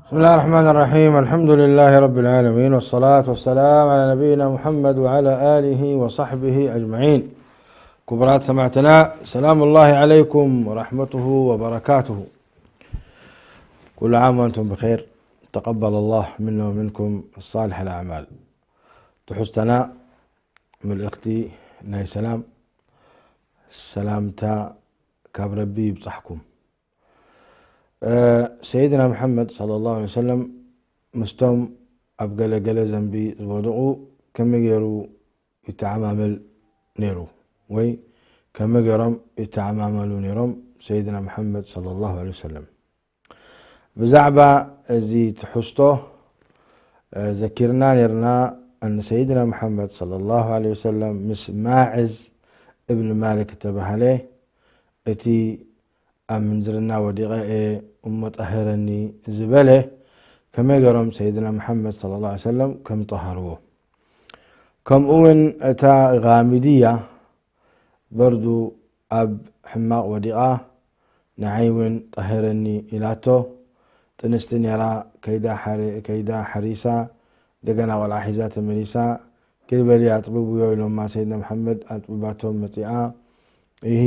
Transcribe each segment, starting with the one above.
بسم الله الرحمن الرحيم. الحمد لله رب العالمين، والصلاة والسلام على نبينا محمد وعلى آله وصحبه أجمعين. ክቡራት ሰማዕትና፣ سلام الله عليكم ورحمته وبركاته. كل عام وأنتم بخير. تقبل الله منا ومنكم صالح الأعمال. ትሕዝቶና ምልእኽቲ ናይ ሰላም ሰላምታ ካብ ረቢ ይብጻሕኩም። እ፣ ሰይድና መሓመድ ሰለላሁ ዐለይሂ ወሰለም ምስቶም ኣብ ገለ ገለ ዘንቢ ዝወደቑ ከመይ ገይሩ ይተዓማመል ነይሩ፣ ወይ ከመይ ገይሮም ይተዓማመሉ ነይሮም ሰይድና መሓመድ ሰለላሁ ዐለይሂ ወሰለም? ብዛዕባ እዚ ትሕዝቶ፣ እ፣ ዘኪርና ነይርና። ኣን ሰይድና መሓመድ ሰለላሁ ዐለይሂ ወሰለም ምስ ማዕዝ እብን ማሊክ እተባህለ፣ እቲ ኣብ ምንዝርና ወዲቐ እየ እሞ ጠህረኒ ዝበለ፣ ከመይ ገይሮም ሰይድና መሓመድ ሰለላሁ ዐለይሂ ወሰለም ከም ጠሃርዎ። ከምኡ እውን እታ ጋሚድያ በርዱ ኣብ ሕማቕ ወዲቓ፣ ንዓይ እውን ጠህረኒ ኢላቶ። ጥንስቲ ነይራ፣ ከይዳ ሓሪ-፣ ከይዳ ሓሪሳ፣ እንደገና ቆልዓ ሒዛ ተመሊሳ፣ "ኪድ በሊ ኣጥብብዮ" ኢሎማ ሰይድና መሓመድ። ኣጥብባቶም መጺኣ። "ይሂ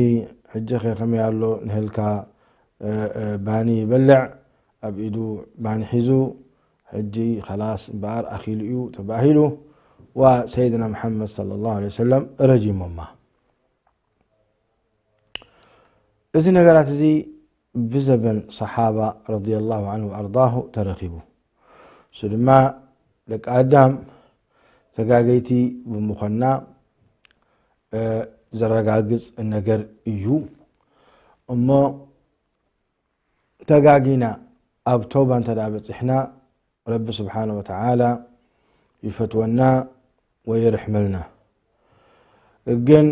ሕጂ ኸ ከመይ ኣሎ ንህልካ?" እ፣ እ፣ ባኒ ይበልዕ፣ ኣብ ኢዱ ባኒ ሒዙ፣ ሕጂ ኸላስ እምበኣር ኣኺሉ እዩ ተባሂሉ፣ ዋ ሰይድና መሓመድ ሰለላሁ ዐለይሂ ወሰለም ረጂሞማ። እዚ ነገራት እዚ ብዘበን ሰሓባ ረዲየላሁ ዐንሁ ወኣርዳሁ ተረኺቡ። እሱ ድማ ደቂ ኣዳም ተጋገይቲ ብምዃንና፣ እ፣ ዘረጋግጽ ነገር እዩ። እሞ ተጋጊና ኣብ ተውባ እንተ ደኣ በጺሕና፣ ረቢ ስብሓነ ወተዓላ ይፈትወና ወይርሕመልና። ግን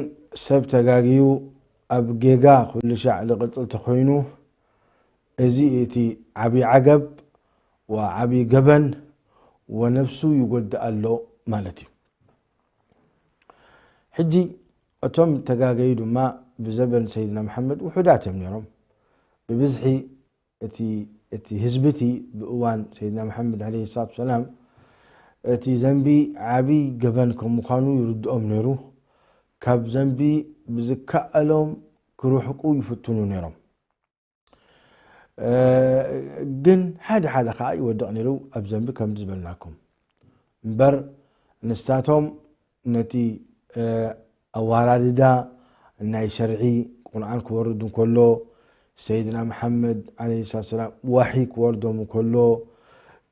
ሰብ ተጋግዩ ኣብ ጌጋ ኩሉ ሻዕ ዝቕጽል ተኾይኑ፣ እዚ እቲ ዓብዪ ዓገብ ወዓብዪ ገበን ወነፍሱ ይጎድእ ኣሎ ማለት እዩ። ሕጂ እቶም ተጋገዩ ድማ ብዘበን ሰይድና መሓመድ ውሑዳት እዮም ነይሮም። ብብዝሒ እቲ፣ እቲ ህዝቢ እቲ ብእዋን ሰይድና መሓመድ ዓለይሂ ሰላቱ ሰላም እቲ ዘንቢ ዓብዪ ገበን ከም ምዃኑ ይርድኦም ነይሩ። ካብ ዘንቢ ብዝከኣሎም ክርሕቁ ይፍትኑ ነይሮም። እ፣ ግን ሓደ ሓደ ኸዓ ይወድቕ ነይሩ ኣብ ዘንቢ፣ ከምዚ ዝበልናኩም። እምበር ንሳቶም ነቲ፣ እ፣ ኣዋራድዳ ናይ ሸርዒ ቁርኣን ክወርድ እንከሎ፣ ሰይድና መሓመድ ዓለይሂ ሰላቱ ሰላም ዋሒ ክወርዶም እንከሎ፣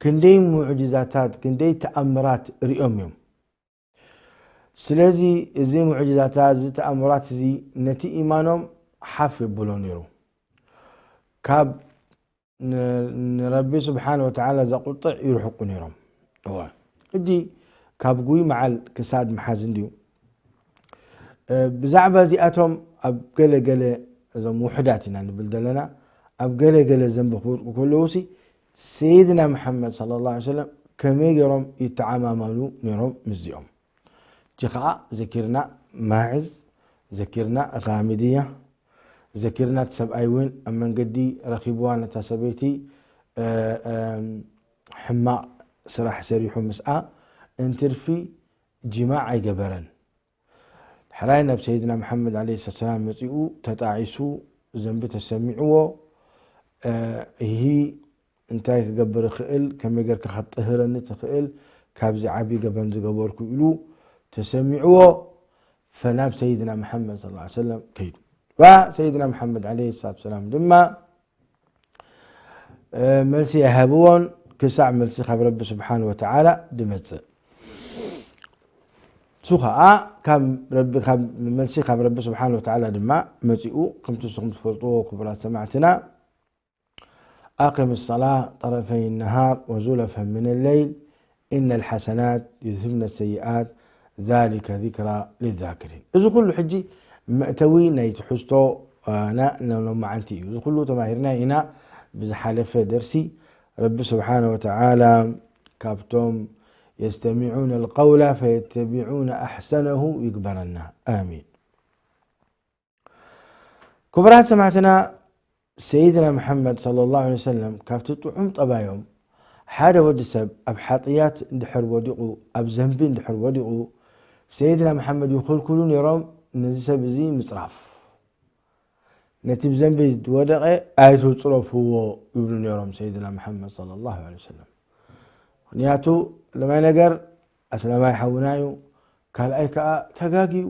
ክንደይ ሙዕጅዛታት፣ ክንደይ ተኣምራት ሪኦም እዮም። ስለዚ እዚ ሙዕጅዛታት፣ እዚ ተኣምራት እዚ ነቲ ኢማኖም ሓፍ የብሎ ነይሩ። ካብ ን-፣ ንረቢ ስብሓነ ወተዓላ ዘቑጥዕ ይርሕቁ ነይሮም። እወ። ሕጂ ካብ ጉይ መዓል ክሳድ ምሓዝ እንድዩ። እ፣ ብዛዕባ እዚኣቶም ኣብ ገለ ገለ፣ እዞም ውሑዳት ኢና ንብል ዘለና፣ ኣብ ገለ ገለ ዘንቢ ክወድቁ ከለዉ ሲ፣ ሰይድና መሓመድ ሰለላሁ ዐለይሂ ወሰለም ከመይ ገይሮም ይተዓማመሉ ነይሮም ምስዚኦም? ሕጂ ኸዓ ዘኪርና ማዕዝ፣ ዘኪርና ጋሚድያ፣ ዘኪርና እቲ ሰብኣይ እውን ኣብ መንገዲ ረኺብዋ ነታ ሰበይቲ፣ እ፣ እም፣ ሕማቕ ስራሕ ሰሪሑ ምስኣ እንትርፊ ጅማዕ ኣይገበረን። ሕራይ ናብ ሰይድና መሓመድ ዓለይሂ ሰላም መጺኡ ተጣዒሱ፣ ዘንቢ ተሰሚዕዎ፣ እ፣ ይሂ እንታይ ክገብር እኽእል፣ ከመይ ጌርካ ክትጥህረኒ ትኽእል ካብዚ ዓቢ ገበን ዝገበርኩ ኢሉ ተሰሚዕዎ፣ ፈናብ ሰይድና መሓመድ ሰለላሁ ዐለይሂ ወሰለም ከይዱ። ዋ ሰይድና መሓመድ ዓለይሂ ሰላቱ ሰላም ድማ፣ እ፣ መልሲ ኣይሃብዎን ክሳዕ መልሲ ካብ ረቢ ስብሓን ወተዓላ ድመጽእ። እሱ ኸዓ ካብ ረቢ፣ ካብ መልሲ ካብ ረቢ ስብሓን ወተዓላ ድማ መጺኡ፣ ከምቲ ንስኹም ትፈልጥዎ ክቡራት ሰማዕትና፣ أقم الصلاة طرفي النهار وزلفا من الليل إن الحسنات يذهبن السيئات ذلك ذكرى للذاكرين። እዚ ኩሉ ሕጂ መእተዊ ናይ ትሕዝቶ፣ እ፣ ና-፣ ና-፣ ሎማዓንቲ እዩ። እዚ ኩሉ ተማሂርና ኢና ብዝሓለፈ ደርሲ። ረቢ ስብሓነ ወተዓላ ካብቶም يستمعون القول فيتبعون أحسنه ይግበረና። ኣሚን። ክቡራት ሰማዕትና፣ ሰይድና መሓመድ ሰለላሁ ዐለይሂ ወሰለም ካብቲ ጥዑም ጠባዮም፣ ሓደ ወዲ ሰብ ኣብ ሓጥያት እንድሕር ወዲቑ፣ ኣብ ዘንቢ እንድሕር ወዲቑ፣ ሰይድና መሓመድ ይኽልክሉ ነይሮም ነዚ ሰብ እዚ ምጽራፍ። ነቲ ብዘንቢ ዝወደቐ ኣይትጽረፍዎ ይብሉ ነይሮም ሰይድና መሓመድ ሰለላሁ ዐለይሂ ወሰለም። ምኽንያቱ ለማይ ነገር ኣስላማይ ሓውና እዩ፣ ካልኣይ ከኣ ተጋግዩ፣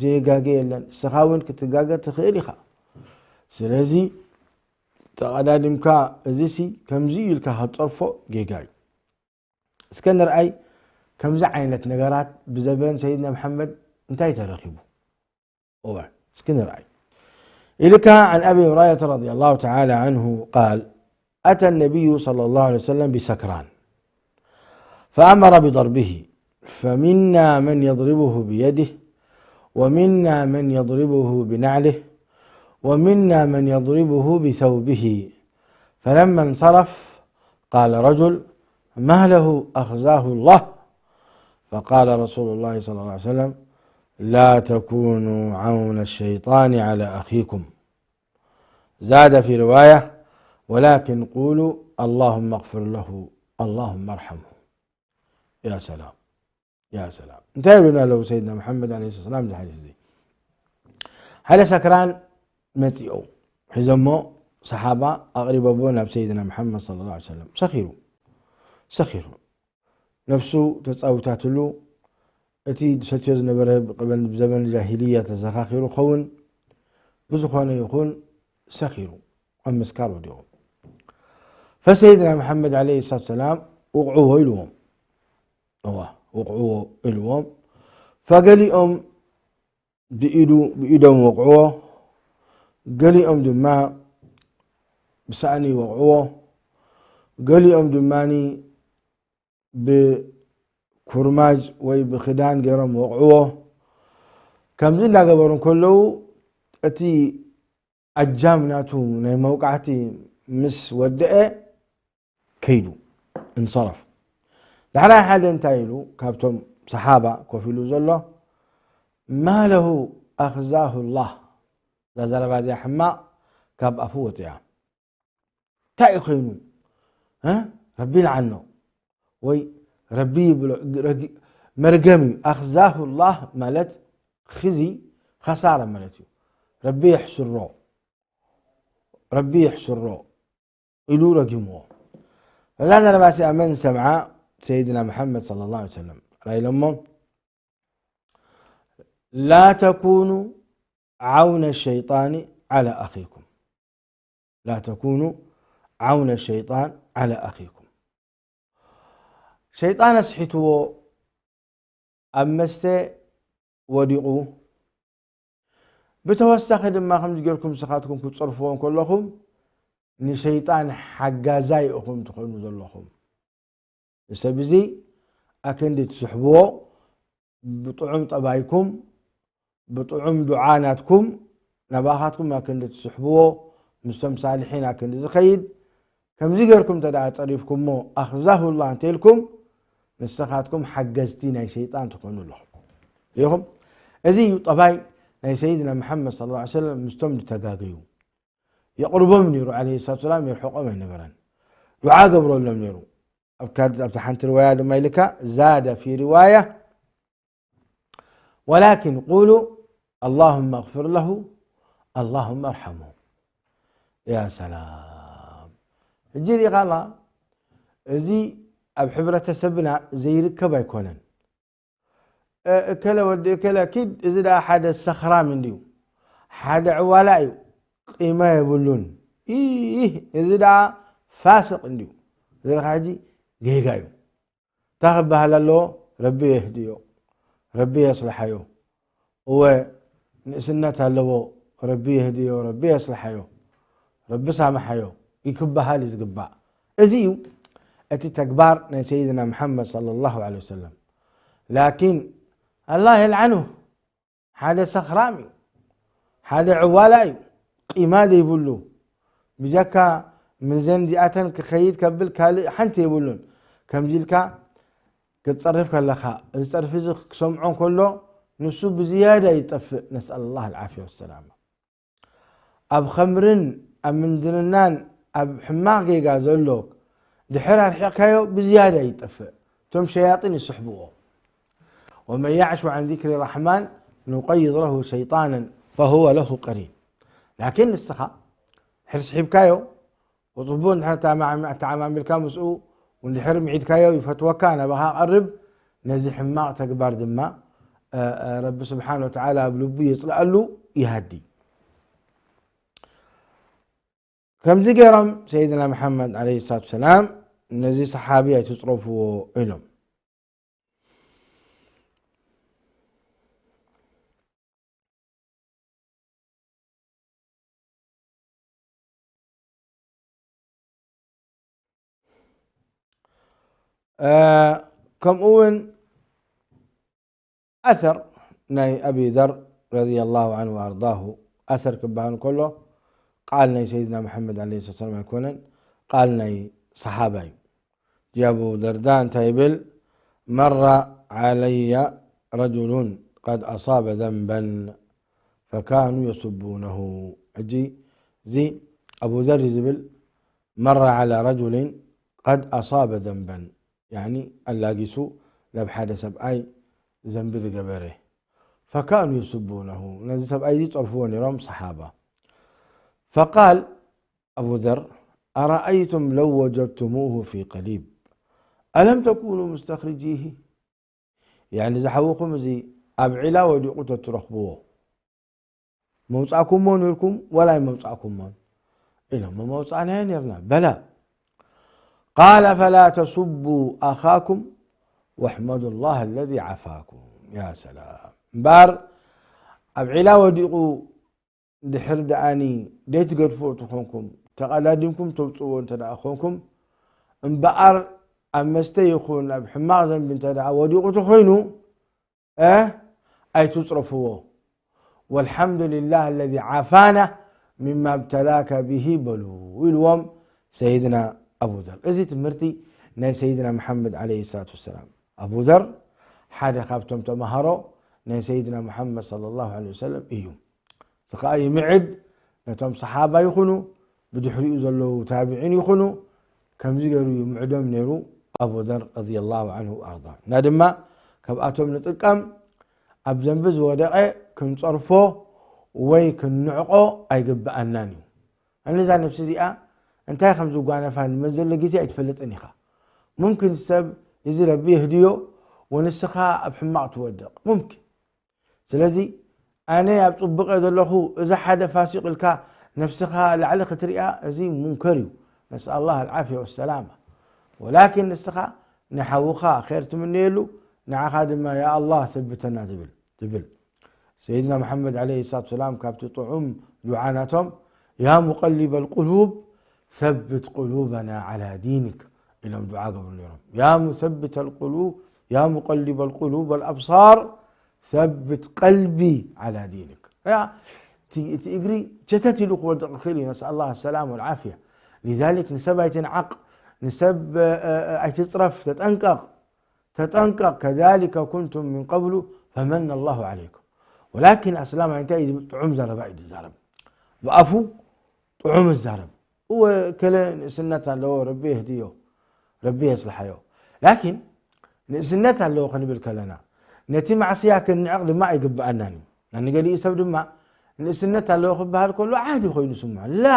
ዘየጋገ የለን። ንስኻ እውን ክትጋገ ትኽእል ኢኻ። ስለዚ ተቐዳዲምካ እዚሲ ከምዚ ኢልካ ክትጸርፎ ጌጋ እዩ። እስከ ንርኣይ ከምዚ ዓይነት ነገራት ብዘበን ሰይድና መሓመድ እንታይ ተረኺቡ። እወ፣ እስኪ ንርኣይ። ኢልካ عن أبي هريرة رضي الله تعالى عنه قال: أتى النبي صلى الله عليه وسلم بسكران فأمر بضربه، فمنا من يضربه بيده، ومنا من يضربه بنعله، ومنا من يضربه بثوبه، فلما انصرف قال رجل: ما له أخزاه الله؟ فقال رسول الله صلى الله عليه وسلم: لا تكونوا عون الشيطان على أخيكم. زاد في رواية: ولكن قولوا: اللهم اغفر له، اللهم ارحمه. يا سلام، يا سلام. እንታይ ይብሉና ኣለዉ ሰይድና መሓመድ ዓለይሂ ሰላም? እዚ ሓዲስ እዚ ሓደ ሰክራን መጺኦም ሒዞሞ፣ ሰሓባ ኣቕሪቦሞ ናብ ሰይድና መሓመድ ሰለላሁ ዐለይሂ ወሰለም። ሰኺሩ፣ ሰኺሩ፣ ነፍሱ ተጻዊታትሉ። እቲ ዝሰትዮ ዝነበረ ብቀበል ብዘበን ጃሂልያ ተዘኻኺሩ ኸውን፣ ብዝኾነ ይኹን ሰኺሩ ኣብ ምስካር ወዲቑ። ፈሰይድና መሓመድ ዓለይሂ ሰላቱ ሰላም ውቕዕዎ ኢልዎም። እዋ፣ ውቕዕዎ ኢልዎም። ፈገሊኦም ብኢዱ፣ ብኢዶም ወቕዕዎ፣ ገሊኦም ድማ ብሳእኒ ወቕዕዎ፣ ገሊኦም ድማ ብኩርማጅ ወይ ብክዳን ገይሮም ወቕዕዎ። ከምዚ እንዳገበሩ እንከለዉ እቲ ኣጃም ናቱ ናይ መውቃዕቲ ምስ ወደአ ከይዱ፣ እንሰረፍ። ዳሕራይ ሓደ እንታይ ኢሉ ካብቶም ሰሓባ ኮፍ ኢሉ ዘሎ፣ ما له أخزاه الله። እዛ ዘረባ እዚኣ ሕማቕ ካብ ኣፉ ወፅያ። እንታይ እዩ ኮይኑ? እ? ረቢ ይልዓኖ ወይ ረቢ ይብሎ፣ ረጊ-፣ መርገም እዩ። ኣኽዛሁ ላህ ማለት ኽዚ ኸሳራ ማለት እዩ። ረቢ የሕስሮ፣ ረቢ የሕስሮ ኢሉ ረጊምዎ። እዛ ዘረባ እዚኣ መን ሰምዓ? ሰይድና መሓመድ ሰለላሁ ዐለይሂ ወሰለም። እንታይ ኢሎሞ? لا تكونوا عون الشيطان على أخيكم. لا تكونوا عون الشيطان على أخيكم. ሸይጣን ኣስሒትዎ ኣብ መስተ ወዲቑ። ብተወሳኺ ድማ ከምዚ ጌርኩም ንስኻትኩም ክትጸርፍዎ እንከለኹም ንሸይጣን ሓጋዛይ ኢኹም ትኾኑ ዘለኹም። ንሰብ እዚ ኣክንዲ ትስሕብዎ፣ ብጥዑም ጠባይኩም፣ ብጥዑም ዱዓ ናትኩም ናባኻትኩም ኣክንዲ ትስሕብዎ፣ ምስቶም ሳልሒን ኣክንዲ ዝኸይድ። ከምዚ ጌርኩም እንተ ደኣ ጸሪፍኩሞ፣ ኣኽዛሁላህ እንተ ኢልኩም፣ ንስኻትኩም ሓገዝቲ ናይ ሸይጣን ትኾኑ ኣለኹም። ርኢኹም? እዚ እዩ ጠባይ ናይ ሰይድና መሓመድ ሰለላሁ ዐለይሂ ወሰለም ምስቶም ዝተጋገዩ። የቕርቦም ነይሩ ዓለይሂ ሰላቱ ወሰላም፣ የርሕቖም ኣይነበረን። ዱዓ ገብረሎም ነይሩ። ኣብ ካል-፣ ኣብታ ሓንቲ ርዋያ ድማ ኢልካ፣ زاد في رواية: ولكن قولوا: اللهم اغفر له، اللهم ارحمه. يا سلام. ሕጂ ርኢኻላ፣ እዚ ኣብ ሕብረተሰብና ዘይርከብ ኣይኮነን። እ-፣ እከለ ወዲ እከለ ኪድ፣ እዚ ደኣ ሓደ ሰኽራም እንድዩ፣ ሓደ ዕዋላ እዩ፣ ቂማ የብሉን። ኢህ፣ እዚ ደኣ ፋስቕ እንድዩ። እዚ ደኣ ሕጂ ጌጋ እዩ። እንታይ ክበሃል ኣለዎ? ረቢ የህድዮ፣ ረቢ የስልሓዮ። እወ፣ ንእስነት ኣለዎ፣ ረቢ የህድዮ፣ ረቢ የስልሓዮ፣ ረቢ ሳምሓዮ ይክበሃል እዩ ዝግባእ። እዚ እዩ እቲ ተግባር ናይ ሰይድና መሓመድ ሰለላሁ ዐለይሂ ወሰለም። ላኪን ኣላህ የልዓኑ፣ ሓደ ሰኽራም እዩ፣ ሓደ ዕዋላ እዩ፣ ቂማ ዘይብሉ፣ ብጀካ ምዘን እዚኣተን ክኸይድ ከብል ካልእ ሓንቲ የብሉን። ከምዚ ኢልካ ክትጸርፍ ከለኻ፣ እዚ ጸርፊ እዚ ክሰምዖ እንከሎ፣ ንሱ ብዝያዳ ይጠፍእ። ነስኣል ላህ ኣልዓፍያ ወሰላማ። ኣብ ኸምርን ኣብ ምንዝርናን ኣብ ሕማቕ ጌጋ ዘሎ ድሕር ኣርሒቕካዮ ብዝያዳ ይጠፍእ። እቶም ሸያጢን ይስሕብዎ። ومن يعش عن ذكر الرحمن نقيض له شيطانا فهو له قرين. ላኪን ንስኻ ድሕር ስሒብካዮ፣ ወጽቡቕ እንድሕር ኣተዓማሚ-፣ ኣተዓማሚልካ ምስኡ፣ ወንድሕር ምዒድካዮ ይፈትወካ፣ ናባኻ ቀርብ፣ ነዚ ሕማቕ ተግባር ድማ፣ እ፣ እ፣ ረቢ ስብሓን ወተዓላ ኣብ ልቡ የጽልኣሉ፣ ይሃዲ። ከምዚ ገይሮም ሰይድና መሓመድ ዓለይሂ ሰላቱ ሰላም ነዚ ሰሓቢ ኣይትጽረፍዎ ኢሎም። እ፣ ከምኡ እውን ኣሰር ናይ ኣቢ ዘር ረዲየላሁ ዐንሁ ወኣርዳሁ፣ ኣሰር ክበሃል ከሎ ቃል ናይ ሰይድና መሓመድ ዓለይሂ ሰላም ኣይኮነን፣ ቃል ናይ ሰሓባ እዩ። እቲ ኣቡ ደርዳ እንታይ ይብል? መራ ዓለየ ረጁሉን ቀድ ኣሳበ ዘንበን ፈካኑ የስቡነሁ። ሕጂ እዚ ኣቡ ዘር እዩ ዝብል፣ መራ ዓላ ረጁሊን ቀድ ኣሳበ ዘንበን፣ ያኒ ኣላጊሱ ናብ ሓደ ሰብኣይ ዘንቢ ዝገበረ፣ ፈካኑ የስቡነሁ፣ ነዚ ሰብኣይ እዚ ይጸርፍዎ ነይሮም ሰሓባ። ፈቃል ኣቡ ዘር፣ ኣረኣይቱም ለው ወጀድቱሙሁ ፊ ቀሊብ ኣለም ተኩኑ ሙስተኽርጂሂ? ያኒ ዝሓውኹም እዚ ኣብ ዒላ ወዲቑ ተትረኽብዎ፣ መውጻእኩሞ ነይርኩም ወላ ኣይመውጻእኩሞን? ኢሎም፣ መውጻእናዮ ነይርና። በላ። ቃለ ፈላ ተሱቡ ኣኻኩም ወሕመዱ ላህ ኣለዚ ዓፋኩም። ያ ሰላም። እምበኣር ኣብ ዒላ ወዲቑ ድሕር ደኣኒ ደይትገድፎ ተኾንኩም፣ ተቐዳዲምኩም ተውጽዎ እንተ ደኣ ኾንኩም፣ እምበኣር ኣብ መስተ ይኹን ኣብ ሕማቕ ዘንቢ እንተ ደኣ ወዲቑ ተኾይኑ፣ እ፣ ኣይትጽረፍዎ። ወልሓምዱሊላህ ኣለዚ ዓፋና ሚማ ብተላከ ብሂ በሉ ኢልዎም ሰይድና ኣቡ ዘር። እዚ ትምህርቲ ናይ ሰይድና መሓመድ ዓለይሂ ሰላቱ ወሰላም። ኣቡ ዘር ሓደ ካብቶም ተማሃሮ ናይ ሰይድና መሓመድ ሰለላሁ ዐለይሂ ወሰለም እዩ። እዚ ኸኣ ይምዕድ ነቶም ሰሓባ ይኹኑ፣ ብድሕሪኡ ዘለዉ ታቢዒን ይኹኑ፣ ከምዚ ገይሩ ይምዕዶም ነይሩ ኣቡ ዘር ረዲየላሁ ዐንሁ ወኣርዳ። እና ድማ ካብኣቶም ንጥቀም፣ ኣብ ዘንቢ ዝወደቐ ክንጸርፎ ወይ ክንንዕቆ ኣይግብኣናን እዩ። ኣነ እዛ ነፍሲ እዚኣ እንታይ ከም ዝጓነፋ ንመን ዘሎ ግዜ ኣይትፈልጥን ኢኻ። ሙምኪን ሰብ እዚ ረቢ የህድዮ ወንስኻ ኣብ ሕማቕ ትወድቕ። ሙምኪን። ስለዚ ኣነ ኣብ ጽቡቕ እየ ዘለኹ፣ እዚ ሓደ ፋሲቕ ኢልካ ነፍስኻ ላዕሊ ክትሪኣ፣ እዚ ሙንከር እዩ። ነስኣል ላህ ኣልዓፍያ ወሰላማ። ወላኪን ንስኻ ንሓውኻ ኸይር ትምነየሉ፣ ንዓኻ ድማ ያ ኣላህ ሰብተና ትብል፣ ትብል። ሰይድና መሓመድ ዓለይሂ ሰላቱ ሰላም ካብቲ ጥዑም ዱዓ ናቶም፣ ያ ሙቀሊበል ቁሉብ ሰብት ቁሉበና ዓላ ዲኒክ ኢሎም ዱዓ ገብሩ ነይሮም። ያ ሙሰብተል ቁሉብ፣ ያ ሙቀሊበል ቁሉብ ወልኣብሳር ሰብት ቀልቢ ዓላ ዲኒክ። ያ፣ እቲ፣ እቲ እግሪ ቸተት ኢሉ ክወድቕ ይኽእል እዩ። ነስኣል ላህ ሰላም ወልዓፍያ። ሊዛሊክ ንሰብ ኣይትንዓቕ፣ ንሰብ፣ እ፣ እ፣ ኣይትጽረፍ፣ ተጠንቀቕ፣ ተጠንቀቕ። ከዛሊከ ኩንቱም ሚን ቀብሉ ፈመነ ላሁ ዓለይኩም። ወላኪን ኣስላማይ እንታይ እዩ ዝብል? ጥዑም ዘረባ እዩ ዝዛረብ። ብኣፉ ጥዑም ይዛረብ። እወ፣ ከለ ንእስነት ኣለዎ፣ ረቢ የህድዮ፣ ረቢ የስልሓዮ። ላኪን ንእስነት ኣለዎ ክንብል ከለና፣ ነቲ ማዕስያ ክንንዕቕ ድማ ኣይግብኣናን እዩ። ንገሊኡ ሰብ ድማ ንእስነት ኣለዎ ክበሃል ከሎ ዓዲ ኮይኑ ይስምዖ። ላ፣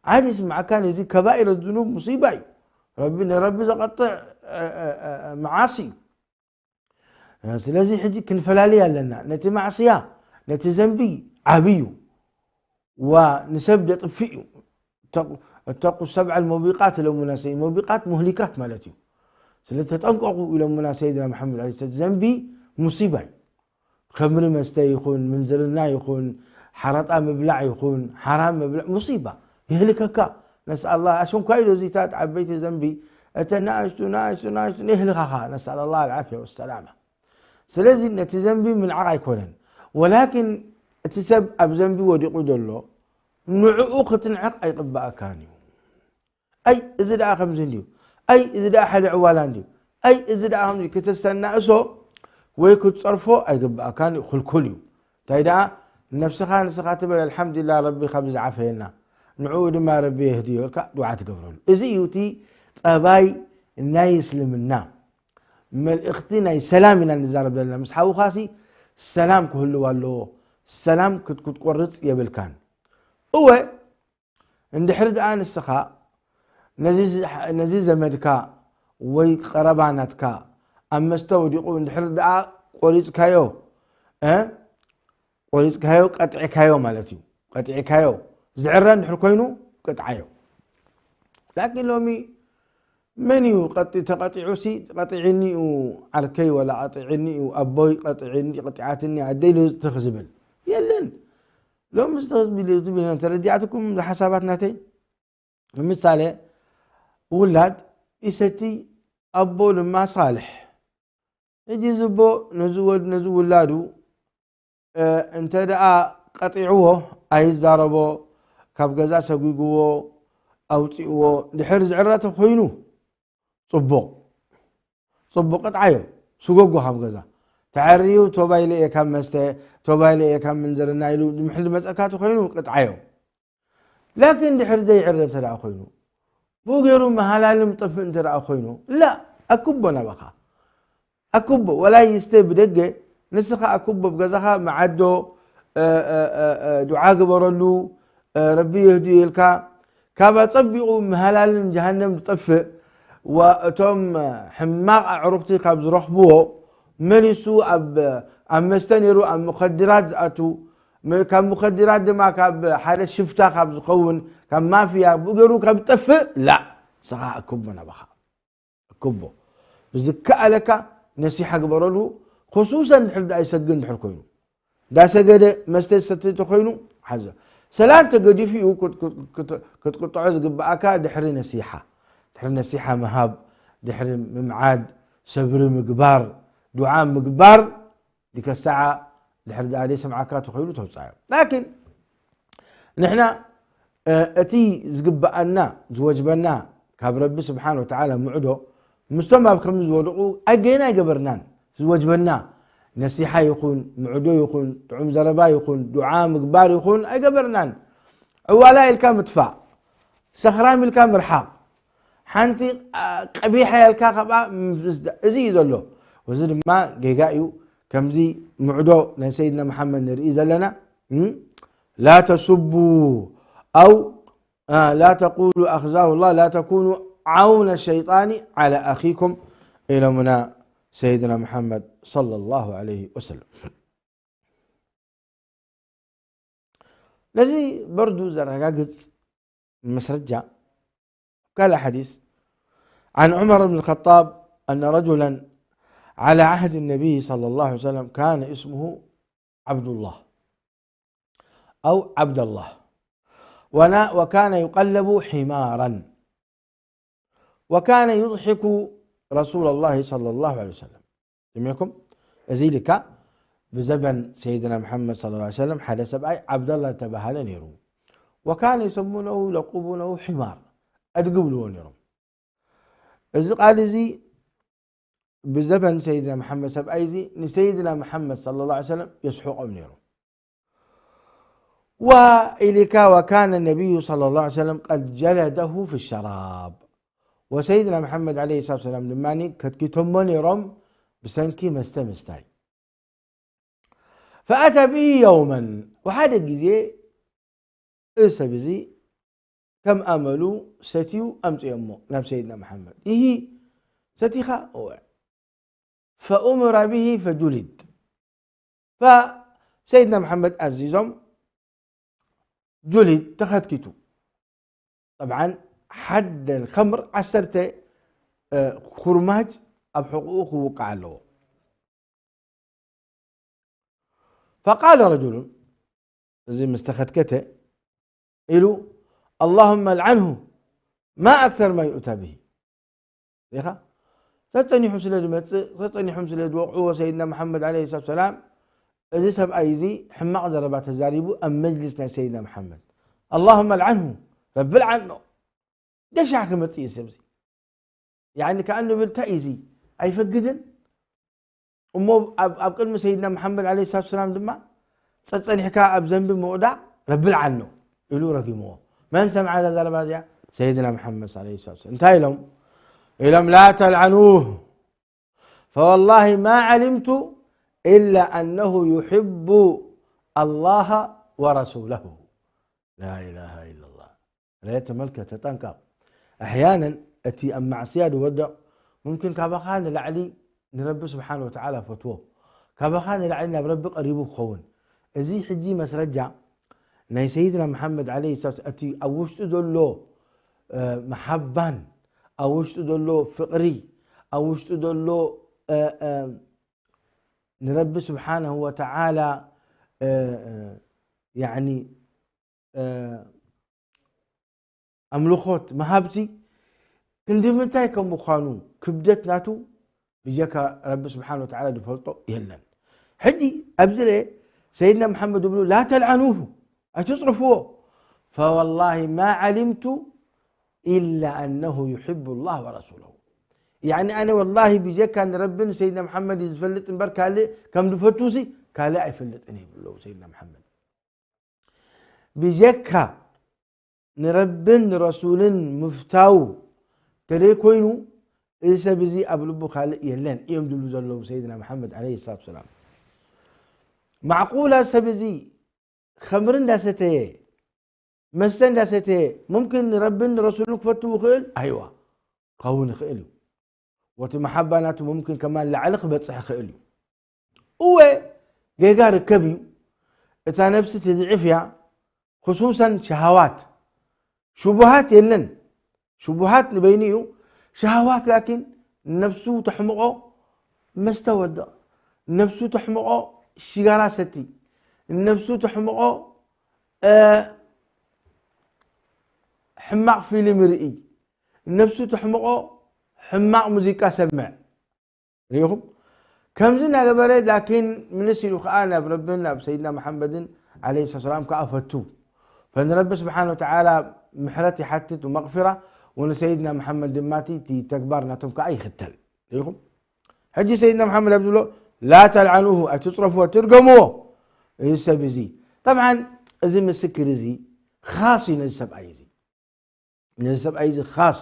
ዓዲ ይስምዓካ፣ ነዚ ከባኢረ ዝኑብ ሙሲባ እዩ። ረቢ፣ ንረቢ ዘቐጥዕ፣ እ፣ እ፣ እ፣ መዓሲ እዩ። ስለዚ ሕጂ ክንፈላልይ ኣለና። ነቲ ማዕስያ፣ ነቲ ዘንቢ ዓብዩ ዋ ንሰብ ዘጥፍእ እዩ። እተቁ-፣ እተቁ ሰብዐል ሙቢቃት ኢሎሙና ሰይ-፣ ሙቢቃት ሙህሊካት ማለት እዩ። ስለ ተጠንቀቁ ኢሎሙና ሰይድና መሓመድ ዓለይሂ ሰላም። ዘንቢ ሙሲባ እዩ። ከምሪ መስተ ይኹን፣ ምንዝርና ይኹን፣ ሓረጣ ምብላዕ ይኹን፣ ሓራም ምብላዕ ሙሲባ፣ የህልከካ። ነስኣል ላህ፣ ኣሽንኳይ ዶ እዚታት ዓበይቲ ዘንቢ፣ እተን ንኣሽቱ፣ ንኣሽቱ፣ ንኣሽቱ የህልኻኻ። ነስኣል ላህ ኣልዓፍያ ወሰላማ። ስለዚ ነቲ ዘንቢ ምንዓቕ ኣይኮነን። ወላኪን እቲ ሰብ ኣብ ዘንቢ ወዲቑ ዘሎ፣ ንዕኡ ክትንዕቕ ኣይቕበኣካን እዩ። ኣይ፣ እዚ ደኣ ከምዚ እንድዩ፣ ኣይ፣ እዚ ደኣ ሓደ ዕዋላ እንድዩ፣ ኣይ፣ እዚ ደኣ ከምዚ ክተስተናእሶ ወይ ክትጸርፎ ኣይግብኣካን እዩ፣ ክልኩል እዩ። እንታይ ደኣ፣ ነብስኻ ንስኻ ትበል፣ ኣልሓምዱሊላህ፣ ረቢ ካብዚ ዝዓፈየና፣ ንዕኡ ድማ ረቢ የህድዮ ኢልካ ዱዓ ትገብረሉ። እዚ እዩ እቲ ጠባይ ናይ እስልምና፣ መልእኽቲ ናይ ሰላም ኢና ንዛረብ ዘለና። ምስ ሓውኻሲ ሰላም ክህልው ኣለዎ። ሰላም ክት-፣ ክትቆርጽ የብልካን። እወ፣ እንድሕር ደኣ ንስኻ ነዚ ዝ-፣ ነዚ ዘመድካ ወይ ቀረባ ናትካ ኣብ መስተ ወዲቑ እንድሕር ደኣ ቆሪጽካዮ፣ እ? ቆሪጽካዮ፣ ቀጢዕካዮ ማለት እዩ። ቀጢዕካዮ፣ ዝዕረ እንድሕር ኮይኑ ቅጥዓዮ። ላኪን ሎሚ መን እዩ ቀጢ-፣ ተቐጢዑሲ፣ ቀጢዕኒ እዩ ዓርከይ፣ ወላ ቀጢዕኒ እዩ ኣቦይ፣ ቀጢዕኒ፣ ቀጢዓትኒ ኣደይ ኢሉ ትኽ ዝብል? የለን። ሎሚ ዝተኽዝብል እዩ ዝብል ተረዲኣትኩም ሓሳባት ናተይ? ምሳሌ፣ ውላድ ይሰቲ፣ ኣቦ ድማ ሳልሕ። ሕጂ ዝቦ ነዚ ወድ-፣ ነዚ ውላዱ፣ እ፣ እንተ ደኣ ቀጢዕዎ፣ ኣይዛረቦ፣ ካብ ገዛ ሰጒግዎ፣ ኣውጺእዎ፣ ድሕር ዝዕረ ተኾይኑ፣ ጽቡቕ። ጽቡቕ፣ ቅጥዓዮ። ስጎጎ ካብ ገዛ። ተዓርዩ፣ ቶባይለ እየ ካብ መስተ፣ ቶባይለ እየ ካብ ምንዝርና ኢሉ ድምሕል ዝመጸካ ተኾይኑ፣ ቅጥዓዮ። ላኪን ድሕር ዘይዕረ እንተ ደኣ ኮይኑ፣ ብኡ ገይሩ መሃላልም ጠፍእ እንተ ደኣ ኮይኑ፣ ላ፣ ኣክቦ ናባኻ። ኣክቦ፣ ወላ ይስተ ብደገ፣ ንስኻ ኣክቦ፣ ብገዛኻ መዓዶ፣ እ፣ እ፣ እ፣ እ፣ ዱዓ ግበረሉ፣ እ፣ ረቢ የህድዮ ኢልካ፣ ካብ ኣጸቢቑ መሃላልን ጀሃነም ዝጠፍእ፣ ወእቶም ሕማቕ ኣዕሩኽቲ ካብ ዝረኽብዎ፣ መሊሱ ኣብ፣ ኣብ መስተ ነይሩ፣ ኣብ ሙኸድራት ዝኣቱ፣ ም-፣ ካብ ሙኸድራት ድማ ካብ ሓደ ሽፍታ ካብ ዝኸውን፣ ካብ ማፍያ ብኡ ገይሩ ካብ ዝጠፍእ፣ ላ፣ ንስኻ ኣክቦ ናባኻ። ኣክቦ። ብዝከኣለካ ነሲሓ ግበረሉ፣ ክሱሰን ድሕር ደኣ ይሰግድ እንድሕር ኮይኑ። እንዳሰገደ መስተ ዝሰቲ እንተኾይኑ፣ ሓዞ። ሰላም ተገዲፉ እዩ ክት-፣ ክት-፣ ክት-፣ ክትቅጥዖ ዝግብኣካ ድሕሪ ነሲሓ። ድሕሪ ነሲሓ ምሃብ፣ ድሕሪ ምምዓድ፣ ሰብሪ ምግባር፣ ዱዓ ምግባር፣ ዲከሳዓ ድሕሪ ደኣ ዘይሰምዓካ ተኾይኑ ተውጻዮ። ላኪን ንሕና፣ እ፣ እቲ ዝግብኣና፣ ዝወጅበና ካብ ረቢ ስብሓን ወተዓላ ምዕዶ፣ ምስቶም ኣብ ከምዚ ዝወደቑ ኣይገይና ኣይገበርናን። ዝወጅበና ነሲሓ ይኹን፣ ምዕዶ ይኹን፣ ጥዑም ዘረባ ይኹን፣ ዱዓ ምግባር ይኹን ኣይገበርናን። ዕዋላ ኢልካ ምጥፋእ፣ ሰኽራም ኢልካ ምርሓቕ፣ ሓንቲ፣ አ፣ ቀቢሓ ኢልካ ካብኣ ምስዳ-፣ እዚ እዩ ዘሎ። እዚ ድማ ጌጋ እዩ። ከምዚ ምዕዶ ናይ ሰይድና መሓመድ ንርኢ ዘለና፣ እም፣ ላ ተሱቡ ኣው፣ አ፣ ላ ተቁሉ ኣኽዛሁ ላህ፣ ላ ተኩኑ ዓውነ ሸይጣኒ ዓላ ኣኺኩም ኢሎምና ሰይድና መሓመድ ሰለላሁ ዐለይሂ ወሰለም። ነዚ በርዱ ዘረጋግጽ መስረጃ፣ ካልእ ሓዲስ፣ عن عمر بن الخطاب أن رجلا على عهد النبي صلى الله عليه وسلم كان اسمه عبد الله أو عبد الله، ونا-، وكان يقلب حمارا، وكان يضحك رسول الله صلى الله عليه وسلم. سمعكم؟ እዚ ልካ ብዘበን ሰይድና መሓመድ ሰለላሁ ዐለይሂ ወሰለም ሓደ ሰብኣይ ዓብደላ ዝተባሃለ ነይሩ። وكان يسمونه، يلقبونه حمار، ኣድጊ ብልዎ ነይሮም። እዚ ቃል እዚ ብዘበን ሰይድና መሓመድ ሰብኣይ እዚ ንሰይድና መሓመድ ሰለላሁ ዐለይሂ ወሰለም የስሕቖም ነይሩ። وإلك وكان النبي صلى الله عليه وسلم قد جلده في الشراب، وሰይድና መሓመድ ዐለይሂ ሰላቱ ወሰላም ድማ ከትኪቶሞ ነይሮም ብሰንኪ መስተ ምስታይ። فأتى به يوما، ወሓደ ግዜ እዚ ሰብ እዚ ከም ኣመሉ ሰትዩ ኣምፅኦሞ ናብ ሰይድና መሓመድ። ይሂ ሰቲኻ? እወ። فأمر به فجلد። فሰይድና መሓመድ ኣዚዞም ጁሊድ ተኸትኪቱ። ጠብዓን ሓደ ኸምር ዓሰርተ፣ እ፣ ኩርማጅ ኣብ ሕቑኡ ክውቃዕ ኣለዎ። فقال رجل، እዚ ምስ ተኸትከተ ኢሉ፣ اللهم العنه ما أكثر ما يؤتى به። ኢኻ? ተጸኒሑ ስለ ዝመጽእ፣ ተጸኒሖም ስለ ዝወቕዕዎ ሰይድና መሓመድ ዓለይሂ ሰላቱ ሰላም፣ እዚ ሰብኣይ እዚ ሕማቕ ዘረባ ተዛሪቡ ኣብ መጅልስ ናይ ሰይድና መሓመድ። اللهم العنه፣ ረቢ ልዓኖ። ደሻዕ ክመጽእ እዩ ሰብ እዚ። ያኒ ከኣ ንብል፣ እንታይ እዩ እዚ? ኣይፈግድን? እሞ ኣብ፣ ኣብ ቅድሚ ሰይድና መሓመድ ዓለይሂ ሰላቱ ሰላም ድማ ጸጸኒሕካ ኣብ ዘንቢ ምውዳቕ ረቢ ልዓኖ ኢሉ ረጊምዎ። መን ሰምዓ እዛ ዘረባ እዚኣ? ሰይድና መሓመድ ዓለይሂ ሰላቱ ሰላም። እንታይ ኢሎም? ኢሎም لا تلعنوه فوالله ما علمت إلا أنه يحب الله ورسوله. لا إله إلا الله. ርእ፣ ተመልከት፣ ተጠንቀቕ። ኣሕያነን እቲ ኣብ ማዕስያ ዝወድቕ ሙምኪን ካባኻ ንላዕሊ ንረቢ ስብሓን ወተዓላ ፈትዎ፣ ካባኻ ንላዕሊ ናብ ረቢ ቀሪቡ ክኸውን። እዚ ሕጂ መስረጃ ናይ ሰይድና መሓመድ ዓለይሂ ሰላም እቲ ኣብ ውሽጡ ዘሎ መሓባን ኣብ ውሽጡ ዘሎ ፍቕሪ ኣብ ውሽጡ ዘሎ ንረቢ ስብሓነሁ ወተዓላ ያኒ ኣምልኾት መሃብቲ ክንዲ ምንታይ ከም ምዃኑ ክብደት ናቱ ብጀካ ረቢ ስብሓን ወተዓላ ዝፈልጦ የለን። ሕጂ ኣብዚ ርኤ ሰይድና መሓመድ ብሉ ላ ተልዓኑሁ ኣይትፅርፍዎ ፈወላሂ ማ ዓሊምቱ ኢላ ኣነሁ ዩሕቡ ላህ ወረሱለሁ። ያኒ ኣነ ወላሂ ብጀካ ንረብን ሰይድና መሓመድ እዩ ዝፈልጥ እምበር ካልእ ከም ዝፈትውሲ ካልእ ኣይፈልጥን ይብሉ ሰይድና መሓመድ። ብጀካ ንረብን ንረሱልን ምፍታው ተደይ ኮይኑ እዚ ሰብ እዚ ኣብ ልቡ ካልእ የለን እዮም ዝብሉ ዘለዉ ሰይድና መሓመድ ዓለይሂ ሰላቱ ሰላም። ማዕቁላ ሰብ እዚ ኸምሪ እንዳሰተየ መስተ እንዳሰተየ ሙምኪን ንረብን ንረሱልን ክፈትው ይኽእል ኣይዋ ክኸውን ይኽእል እዩ። ወቲ መሓባ ናቱ ሙምኪን ከማን ላዕሊ ክበፅሕ ይኽእል እዩ። እወ ጌጋ ርከብ እዩ። እታ ነፍሲ ትድዕፍ እያ። ክሱሰን ሸሃዋት ሽቡሃት የለን። ሽቡሃት ንበይኑ እዩ። ሸሃዋት ላኪን ነፍሱ ተሕምቆ መስተ ወድቕ፣ ነፍሱ ተሕምቆ ሽጋራ ሰቲ፣ ነፍሱ ተሕምቆ ሕማቕ ፊልም ርኢ፣ ነፍሱ ተሕምቆ ሕማቕ ሙዚቃ ሰምዕ። ርኢኹም ከምዚ እናገበረ ላኪን ምንስ ኢሉ ከዓ ናብ ረብን ናብ ሰይድና መሓመድን ዓለይሂ ሰላም ከዓ ፈቱ። ፈንረቢ ስብሓን ወተዓላ ምሕረት ይሓትት ወመቕፊራ ወንሰይድና መሓመድ ድማ እቲ ተግባር ናቶም ከዓ ይኽተል። ርኢኹም ሕጂ ሰይድና መሓመድ ኣብ ዝብሎ ላ ተልዓኑሁ ኣይትፅረፍዎ ትርገምዎ። እዚ ሰብ እዚ ጠብዓን እዚ ምስክር እዚ ኻስ እዩ ነዚ ሰብኣይ እዚ ነዚ ሰብኣይ እዚ ኻስ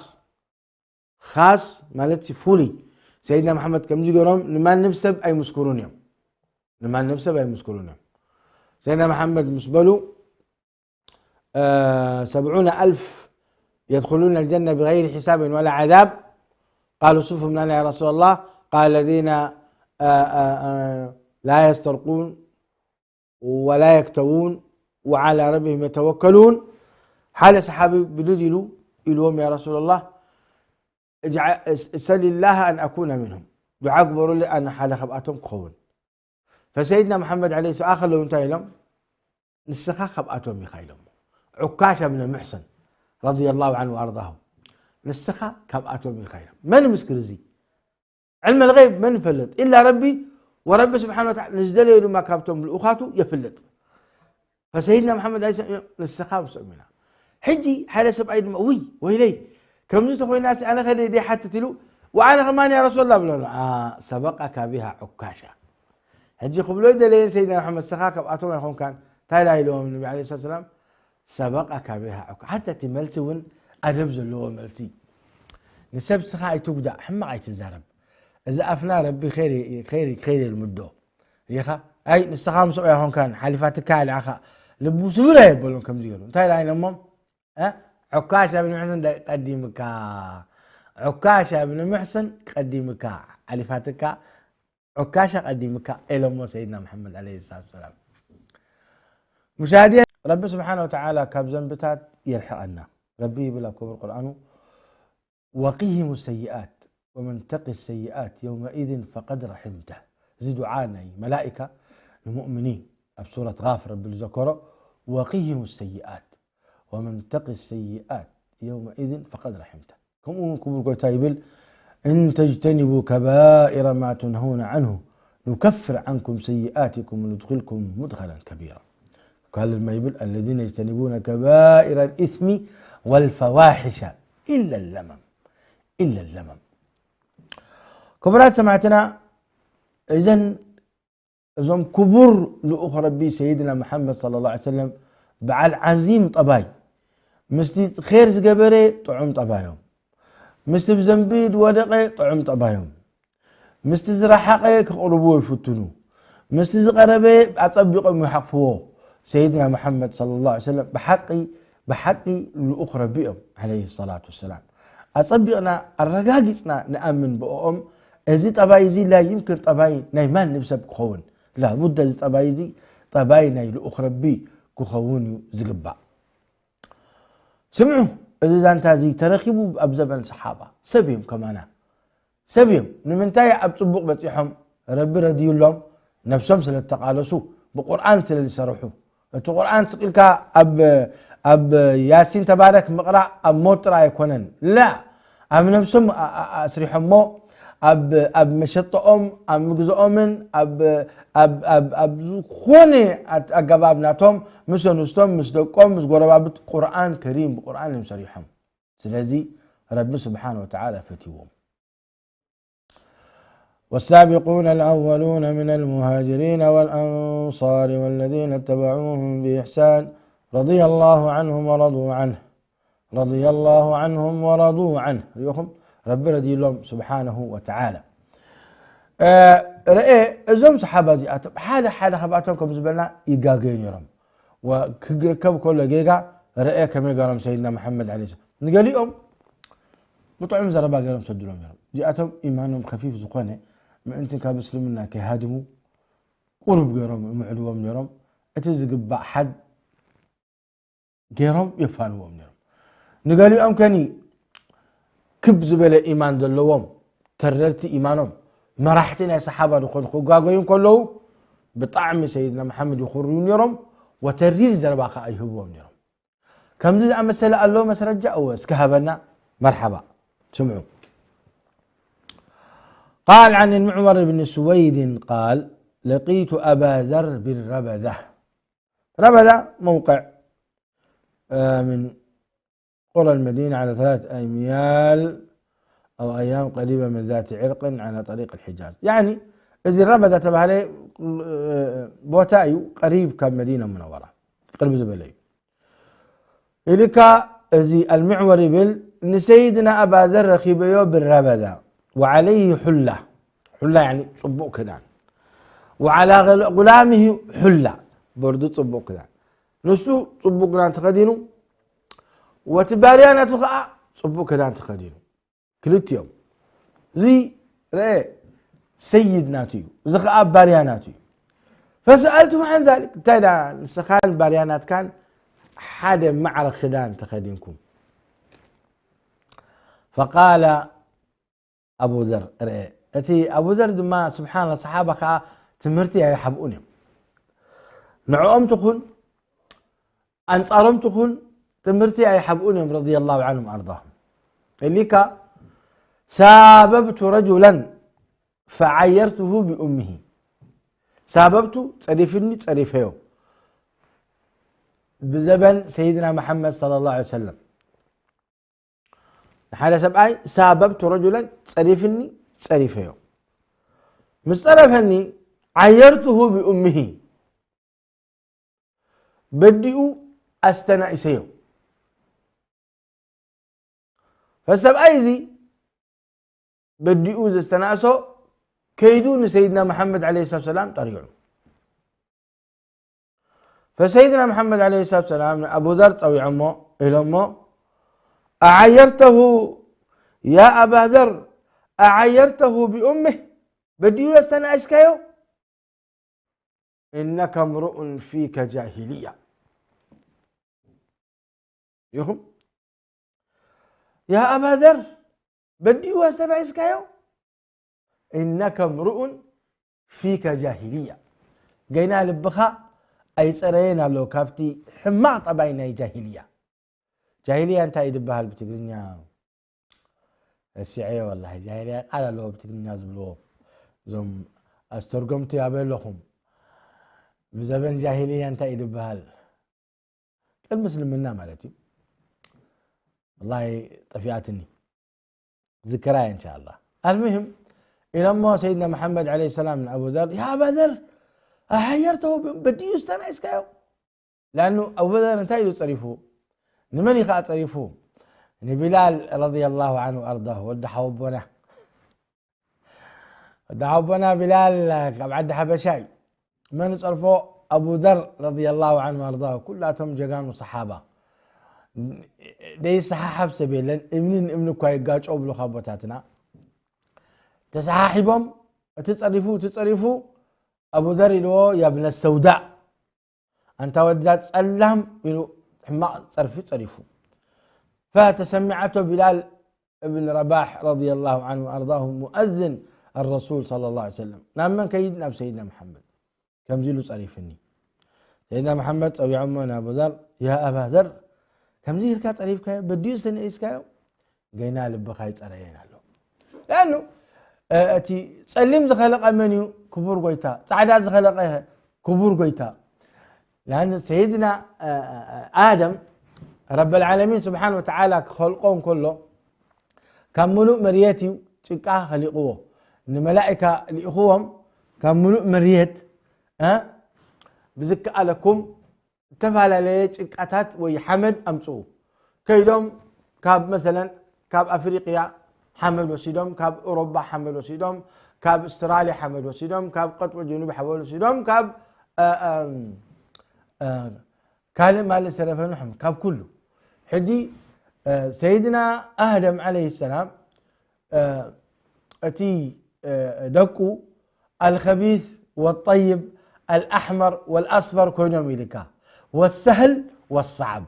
ኻስ ማለት ፍሉይ ሰይድና መሓመድ ከምዚ ገይሮም ንማንም ሰብ ኣይምስክሩን እዮም። ንማንም ሰብ ኣይምስክሩን እዮም። ሰይድና መሓመድ ምስ በሉ ሰብዑነ ኣልፍ የድኹሉና ልጀነ ብገይሪ ሒሳብን ወላ ዓዛብ ቃሉ ስፉም ለና ያ ረሱላ ላህ ቃል ለዚነ ላ የስተርቁን ወላ የክተዉን ወዓላ ረቢህም የተወከሉን። ሓደ ሰሓቢ ብድድ ኢሉ ኢልዎም ያ ረሱላላህ ሰሊላህ ኣን ኣኩነ ምንሁም ዱዓ ግበሩለይ ኣነ ሓደ ካብኣቶም ክኸውን። ፈሰይድና መሓመድ ዓለ ሰ ኣኸለው እንታይ ኢሎም ንስኻ ካብኣቶም ኢኻ ኢሎም። ዑካሻ ብነ ምሕሰን ረዲየላሁ ዓንሁ ወኣርዳሁ ንስኻ ካብኣቶም ኢኻ ኢሎም። መን ምስክር እዚ ዕልመ ልገይብ መን ይፈልጥ ኢላ ረቢ ወረቢ ስብሓን ወተዓላ ንዝደለዮ ድማ ካብቶም ልኡኻቱ የፍልጥ። ፈሰይድና መሓመድ ዐለ ሰላም ንስኻ ምስኦም ኢና። ሕጂ ሓደ ሰብኣይ ድማ ውይ ወይለይ ከምዚ ተኮይናሲ ኣነ ከደ ደይሓትት ኢሉ ወኣነ ከማን ያ ረሱላ ብሎ ኣሎ ሰበቃካ ቢሃ ዑካሻ። ሕጂ ክብሎ ደለየን ሰይድና መሓመድ ስኻ ካብኣቶም ኣይኮንካን እንታይ ዳ ኢለዎም ነቢ ዐለ ሰላም ሰበቃካ ቢሃ ዑካ ሓታ እቲ መልሲ እውን ኣደብ ዘለዎ መልሲ ንሰብ ስኻ ኣይትጉዳእ ሕማቕ ኣይትዛረብ እዚ ኣፍና ረቢ ኸይር የልምዶ ሪኻ ኣይ ንስኻ ምስኦ ኣይኾንካን ሓሊፋትካ ልዓኻ ልቡ ስብር ኣየበሎም ከምዚ ገይሩ እንታይ ዳ ኢሎሞም ዑካሻ ብን ምሕሰን ቀዲምካ ዑካሻ ብን ምሕሰን ቀዲምካ ሓሊፋትካ ዑካሻ ቀዲምካ ኢሎሞ ሰይድና መሓመድ ዐለይሂ ሰላቱ ወሰላም። ሙሻሂዲን ረቢ ስብሓነ ወተዓላ ካብ ዘንብታት የርሕቐና። ረቢ ይብል ኣብ ክቡር ቁርኣኑ ወቂሂሙ ሰይኣት ወመን ተቂ ሰይኣት የውመኢዝን ፈቀድ ረሒምተህ። እዚ ዱዓ ናይ መላኢካ ንሙእሚኒን ኣብ ሱረት ጋፍር ረቢ ዝዘከሮ ወቂሂሙ ሰይኣት ወመን ተቂ ሰይኣት የውመኢዝን ፈቀድ ረሒምተህ። ከምኡ እውን ክቡር ጎይታ ይብል እን ተጅተኒቡ ከባኢረ ማ ቱንሀውነ ዐንሁ ኑከፍር ዐንኩም ሰይኣቲኩም ወኑድኪልኩም ሙድኸለን ከቢራ። ካልእ ድማ ይብል ኣለዚነ የጅተኒቡነ ከባኢረ ልኢስሚ ወልፈዋሒሸ ኢለ ለመም ኢለ ለመም። ክቡራት ሰማዕትና እዘን እዞም ክቡር ልኡኽ ረቢ ሰይድና መሓመድ صلى الله عليه وسلم በዓል ዓዚም ጠባይ ምስቲ ኼር ዝገበረ ጥዑም ጠባዮም ምስቲ ብዘንቢ ዝወደቐ ጥዑም ጠባዮም፣ ምስቲ ዝረሓቐ ክቕርብዎ ይፍትኑ፣ ምስቲ ዝቐረበ ኣጸቢቖም ይሓቕፍዎ። ሰይድና መሓመድ ሰለላሁ ዐለይሂ ወሰለም ብሓቂ፣ ብሓቂ ልኡኽ ረቢ እዮም፣ ዐለይሂ ሰላቱ ወሰላም። ኣጸቢቕና ኣረጋጊጽና ንኣምን ብኦም። እዚ ጠባይ እዚ ላ ይምክን ጠባይ ናይ ማንም ሰብ ክኸውን፣ ላቡዳ እዚ ጠባይ እዚ ጠባይ ናይ ልኡኽ ረቢ ክኸውን እዩ ዝግባእ። ስምዑ፣ እዚ ዛንታ እዚ ተረኺቡ ኣብ ዘበን ሰሓባ። ሰብ እዮም ከማና፣ ሰብ እዮም። ንምንታይ ኣብ ጽቡቕ በጺሖም? ረቢ ረድዩሎም፣ ነብሶም ስለ ዝተቓለሱ፣ ብቁርኣን ስለ ዝሰርሑ። እቲ ቁርኣን ስቕ ኢልካ ኣብ፣ ኣብ ያሲን ተባረክ ምቕራእ ኣብ ሞት ጥራይ ኣይኮነን። ላ፣ ኣብ ነብሶም ኣ-፣ ኣ-፣ ኣስሪሖሞ፣ ኣብ፣ ኣብ መሸጠኦም፣ ኣብ ምግዝኦምን፣ ኣብ፣ ኣብ፣ ኣብ፣ ኣብ ዝኾነ ኣት-፣ ኣገባብ ናቶም፣ ምስ ኣንስቶም፣ ምስ ደቆም፣ ምስ ጎረባብት ቁርኣን ከሪም ብቁርኣን እዮም ሰሪሖም። ስለዚ ረቢ ስብሓነ ወተዓላ ፈትይዎም። والسابقون الأولون من المهاجرين والأنصار والذين اتبعوهم بإحسان رضي الله عنهم ورضوا عنه، رضي الله عنهم ورضوا عنه. ርኢኹም፣ ረቢ ረድዩሎም ስብሓነሁ ወተዓላ። እ፣ ርኤ፣ እዞም ሰሓባ እዚኣቶም ሓደ ሓደ ካብኣቶም ከም ዝበልና ይጋገዩ ነይሮም። ወ-፣ ክርከብ ከሎ ጌጋ ርኤ ከመይ ገሮም ሰይድና መሓመድ ዐለይሂ ሰላም። ንገሊኦም ብጥዑም ዘረባ ገይሮም ሰድሎም ነይሮም። እዚኣቶም ኢማኖም ከፊፍ ዝኾነ፣ ምእንቲ ካብ እስልምና ከይሃድሙ ቁሩብ ገይሮም ይምዕድዎም ነይሮም። እቲ ዝግባእ ሓድ ገይሮም የፋንዎም ነይሮም። ንገሊኦም ከኒ ክብ ዝበለ ኢማን ዘለዎም፣ ተረርቲ ኢማኖም፣ መራሕቲ ናይ ሰሓባ ዝኾኑ ክጓገዩ ከለዉ፣ ብጣዕሚ ሰይድና መሓመድ ይኹርዩ ነይሮም፣ ወተሪር ዘረባ ከኣ ይህብዎም ነይሮም። ከምዚ ዝኣመሰለ ኣሎ መስረጃ? እወ፣ እስከ ሃበና። መርሓባ። ስምዑ። قال عن المعور بن سويد قال: لقيت أبا ذر بالربذة. ربذة موقع، آه، من قرى المدينة على ثلاثة أميال أو أيام، قريبة من ذات عرق على طريق الحجاز. يعني، እዚ ረበዳ ተባህለ፣ እ፣ ቦታ እዩ፣ ቀሪብ ካብ መዲና ሙነወራ ቅርብ ዝበለ እዩ። ኢልካ እዚ ኣልምዕወር ይብል፣ ንሰይድና ኣባዘር ረኺበዮ ብረበዳ፣ ወዓለይሂ ሑላ፣ ሑላ ያኒ ጽቡቕ ክዳን፣ ወዓላ ገል-፣ ጉላሚሂ ሑላ፣ በርዱ ጽቡቕ ክዳን። ንሱ ጽቡቕ ክዳን ተኸዲኑ፣ ወቲ ባርያ ናቱ ኸኣ ጽቡቕ ክዳን ተኸዲኑ። ክልቲኦም። እዚ ረኤ ሰይድ ናቱ እዩ፣ እዚ ኸኣ ባርያ ናቱ እዩ። فسألته عن ذلك، እንታይ ደኣ ንስኻን ባርያ ናትካን ሓደ ማዕረ ክዳን ተኸዲንኩም? فقال أبو ذر، ረኤ፣ እቲ ኣቡ ዘር ድማ፣ ስብሓንላ፣ ሰሓባ ኸኣ ትምህርቲ ኣይሓብኡን እዮም። ንዕኦም ትኹን ኣንጻሮም ትኹን ትምህርቲ ኣይሓብኡን እዮም፣ ረዲየላሁ ዐንሁም ኣርዳሁም። እሊካ፣ ሳበብቱ ረጁለን ፈዓየርትሁ ቢኡምሂ። ሳበብቱ፣ ጸሪፍኒ፣ ጸሪፈዮ። ብዘበን ሰይድና መሓመድ ሰለላሁ ዐለይሂ ወሰለም፣ ንሓደ ሰብኣይ፣ ሳበብቱ ረጁለን፣ ጸሪፍኒ፣ ጸሪፈዮ። ምስ ጸረፈኒ፣ ዓየርትሁ ቢኡምሂ። በዲኡ ኣስተናኢሰዮ። ፈሰብኣይ እዚ በዲኡ ዘስተናእሶ ከይዱ ንሰይድና መሓመድ ዐለይሂ ሰላቱ ሰላም ጠሪዑ። ፈሰይድና መሓመድ ዐለይሂ ሰላቱ ሰላም ንኣቡ ዘር ጸዊዖሞ፣ ኢሎሞ፣ "ኣዓየርተሁ ያ ኣባ ዘር፣ ኣዓየርተሁ ቢኡምህ?" በዲኡ ዘስተናእስካዮ? "ኢነከ ምሩኡን ፊከ ጃሂልያ" ኢኹም። ያ ኣባ ዘር፣ በዲኡ ኣስተናኢስካዮ? "ኢነከ ምሩኡን ፊከ ጃሂልያ" ገና ልብኻ ኣይጸረየን ኣሎ ካብቲ ሕማቕ ጠባይ ናይ ጃሂልያ። ጃሂልያ እንታይ እዩ ዝበሃል ብትግርኛ? ረሲዐዮ ወላሂ። ጃሂልያ ቃል ኣለዎ ብትግርኛ ዝብልዎ። እዞም ኣስተርጎምቲ ኣበይ ኣለኹም? ብዘበን ጃሂልያ እንታይ እዩ ዝበሃል? ቅድሚ እስልምና ማለት እዩ። ወላሂ ጠፊኣትኒ። ዝክራይ እንሻኣላህ። ኣልሙሂም፣ ኢሎሞ ሰይድና መሓመድ ዐለይሂ ሰላም ንኣቡ ዘር፣ "ያ ኣባ ዘር፣ ኣሓየርተሁ በዲኡ ዝተናኢስካዮ?" ላኑ ኣቡ ዘር እንታይ ኢሉ ጸሪፉ? ንመን እዩ ኸዓ ጸሪፉ? ንቢላል ረዲየላሁ ዐንሁ ወአርዳሁ፣ ወዲ ሓወቦና፣ ወዲ ሓወቦና ቢላል ካብ ዓዲ ሓበሻ እዩ። መን ጸርፎ? ኣቡ ዘር ረዲየላሁ ዐንሁ ወአርዳሁ። ኩላቶም ጀጋኑ ሰሓባ። ደይሰሓሓብ ሰብ የለን። እምኒ ንእምኒ እኳ ይጋጨው ብሉኻ ኣቦታትና። ተሰሓሒቦም፣ እቲ ጸሪፉ፣ እቲ ጸሪፉ፣ ኣቡ ዘር ኢልዎ፣ "ያ ብነ ሰውዳእ፣ ኣንታ ወድዛ ጸላም" ኢሉ ሕማቕ ጸርፊ ጸሪፉ። ፈተሰሚዐቶ ቢላል እብን ረባሕ ረዲየላሁ ዐንሁ ወአርዳሁ ሙአዝን ኣረሱል ሰለላሁ ዐለይሂ ወሰለም። "ናብ መን ከይድ?" "ናብ ሰይድና መሓመድ ከምዚ ኢሉ ጸሪፍኒ።" ሰይድና መሓመድ ጸዊዖሞ ንኣቡ ዘር፣ "ያ ኣባ ዘር፣ ከምዚ ኢልካ ጸሪፍካዮ፣ በዲኡ ዝተነኢስካዮ፣ ገና ልብኻ ይጸረየን ኣሎ። ለኣኑ፣ እ፣ እቲ ጸሊም ዝኸለቐ መን እዩ? ክቡር ጎይታ። ጻዕዳ ዝኸለቐ ክቡር ጎይታ። ለኣኑ ሰይድና፣ እ፣ እ፣ ኣደም ረበል ዓለሚን ስብሓን ወተዓላ ክኸልቆ እንከሎ፣ ካብ ምሉእ መርየት እዩ ጭቃ ኸሊቕዎ። ንመላእካ ልኢኽዎም፣ ካብ ምሉእ መርየት፣ እ፣ ብዝከኣለኩም ዝተፈላለየ ጭቃታት ወይ ሓመድ ኣምጽኡ። ከይዶም ካብ፣ መሰለን፣ ካብ ኣፍሪቅያ ሓመድ ወሲዶም፣ ካብ ኤውሮጳ ሓመድ ወሲዶም፣ ካብ ኣስትራልያ ሓመድ ወሲዶም፣ ካብ ቀጥበ ጀኑብ ሓመድ ወሲዶም፣ ካብ፣ እ፣ እ፣ እ፣ ካልእ ማለት ዝተረፈ ንሕም ካብ ኩሉ። ሕጂ፣ እ፣ ሰይድና ኣህደም ዓለይሂ ሰላም፣ እ፣ እቲ፣ እ፣ ደቁ ኣልኸቢስ ወጠይብ፣ ኣልኣሕመር ወልኣስፈር ኮይኖም ኢልካ፣ ወሰህል ወሰዓብ።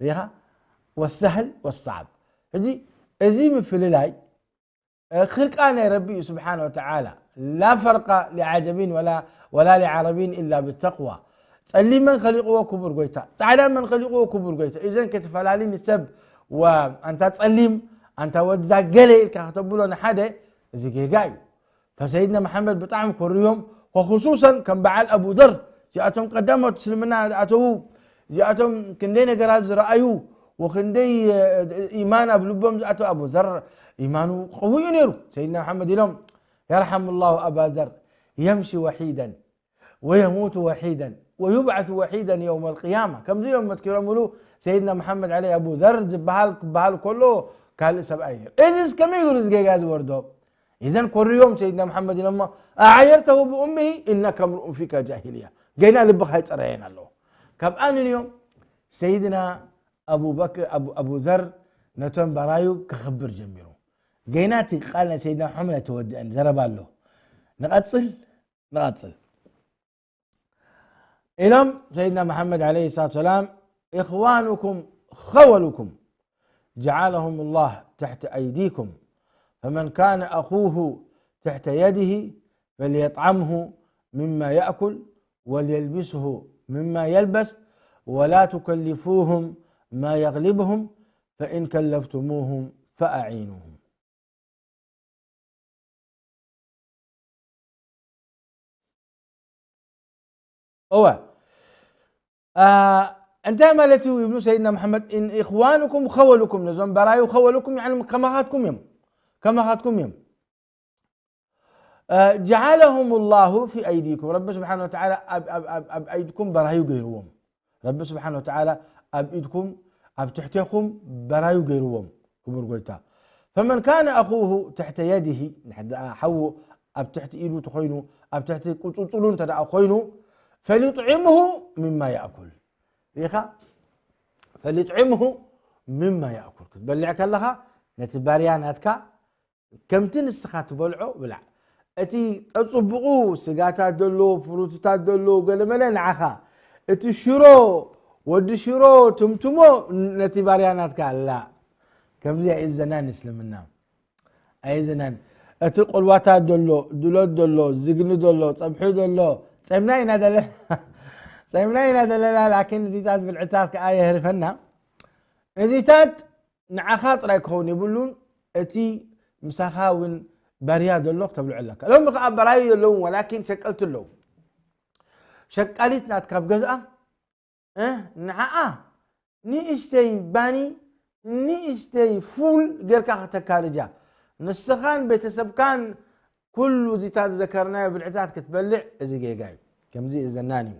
ሪኻ? ወሰህል ወሰዓብ። ሕጂ እዚ ምፍልላይ፣ እ፣ ክልቃ ናይ ረቢ እዩ ስብሓነ ወተዓላ። ላ ፈርቃ ሊዓጀሚን ወላ፣ ወላ ሊዓረቢን ኢላ ብተቅዋ። ጸሊም መን ኸሊቕዎ? ክቡር ጎይታ። ጻዕዳ መን ኸሊቕዎ? ክቡር ጎይታ። እዘን ክትፈላሊ ንሰብ ወ-፣ ኣንታ ጸሊም፣ ኣንታ ወድዛ ገለ ኢልካ ከተብሎ ንሓደ፣ እዚ ጌጋ እዩ። ፈሰይድና መሓመድ ብጣዕሚ ኮርዮም፣ ወኽሱሰን ከም በዓል ኣቡ ዘር፣ እዚኣቶም ቀዳሞት እስልምና ዝኣተዉ፣ እዚኣቶም ክንደይ ነገራት ዝረኣዩ፣ ወክንደይ፣ እ፣ ኢማን ኣብ ልቦም ዝኣተው ኣቡ ዘር ኢማኑ ቀዊኡ ነይሩ። ሰይድና መሓመድ ኢሎም፣ "የርሐሙ ላሁ ኣባ ዘር፣ የምሺ ወሒደን ወየሙቱ ወሒደን ወዩብዓሱ ወሒደን የውመል ቅያማ።" ከምዚ ኢሎም መስኪሮምሉ ሰይድና መሓመድ ዓለይ። ኣቡ ዘር ዝበሃል ክበሃል ከሎ ካልእ ሰብኣይ ነይሩ። እዚስ ከመይ ገይሩ እዚ ጌጋ ዝወርዶ? ኢዘን ኮርዮም ሰይድና መሓመድ ኢሎሞ፣ "ኣዓየርተሁ ብኡምሂ ኢነከ ምርኡን ፊከ ጃሂልያ፣ ገና ልብኻ ይጸረየን ኣለዎ።" ካብኣ ንንዮም ሰይድና ኣቡበክ-፣ ኣቡ-፣ ኣቡ ዘር ነቶም ባራዩ ከኽብር ጀሚሩ። ገና እቲ ቃል ናይ ሰይድና መሓመድ ኣይተወድአን፣ ዘረባ ኣሎ። ንቐጽል፣ ንቐጽል። ኢሎም ሰይድና መሓመድ ዓለይሂ ሰላቱ ሰላም፣ "إخوانكم خولكم جعلهم الله تحت أيديكم، فمن كان أخوه تحت يده فليطعمه مما يأكل وليلبسه مما يلبس، ولا تكلفوهم ما يغلبهم، فإن كلفتموهم فأعينوهم." እወ። ኣ፣ እንታይ ማለት እዩ ይብሉ ሰይድና መሓመድ፣ "إن إخوانكم خولكم"፣ ነዞም በራዩ "خولكم" ያዕኒ ከማኻትኩም እዮም፣ ከማኻትኩም እዮም። ኣ፣ "جعلهم الله في أيديكم"፣ ረቢ ስብሓነ ወተዓላ ኣብ፣ ኣብ፣ ኣብ፣ ኣብ ኣይድኩም በራዩ ገይርዎም። ረቢ ስብሓነ ወተዓላ ኣብ ኢድኩም፣ ኣብ ትሕቴኹም በራዩ ገይርዎም፣ ክቡር ጎይታ። "فمن كان أخوه تحت يده"፣ እንድሕር ደኣ ሓዉ ኣብ ትሕቲ ኢዱ ተኾይኑ፣ ኣብ ትሕቲ ቁጽጽሉ እንተ ደኣ ኮይኑ፣ "فليطعمه مما يأكل"። ሪኢኻ? "فليطعمه مما يأكل"። ክትበልዕ ከለኻ፣ ነቲ ባርያ ናትካ ከምቲ ንስኻ ትበልዖ ብላዕ። እቲ ጠጽቡቑ ስጋታት ዘሎ፣ ፍሩትታት ዘሎ፣ ገለመለ ንዓኻ። እቲ ሽሮ፣ ወዲ ሽሮ፣ ትምትሞ ነቲ ባርያ ናትካ ኣላ። ከምዚ ኣይእዘናን እስልምና። ኣይእዘናን። እቲ ቆልዋታት ዘሎ፣ ድሎት ዘሎ፣ ዝግኒ ዘሎ፣ ጸብሒ ዘሎ፣ ጸምና ኢና ደለ-፣ ጸምና ኢና ዘለና፣ ላኪን እዚታት ብልዕታት ከኣ የህርፈና። እዚታት ንዓኻ ጥራይ ክኸውን የብሉን፣ እቲ ምሳኻ እውን ባርያ ዘሎ ክተብልዖ ኣለካ። ሎሚ ከኣ በራዩ የለውን፣ ወላኪን ሸቀልቲ ኣለዉ። ሸቃሊት ናትካ ኣብ ገዝኣ፣ እ፣ ንዓኣ ንእሽተይ ባኒ፣ ንእሽተይ ፉል ጌርካ ከተካርጃ። ንስኻን ቤተሰብካን ኩሉ እዚታት ዝዘከርናዮ ብልዕታት ክትበልዕ፣ እዚ ጌጋ እዩ። ከምዚ እዘናን እዩ።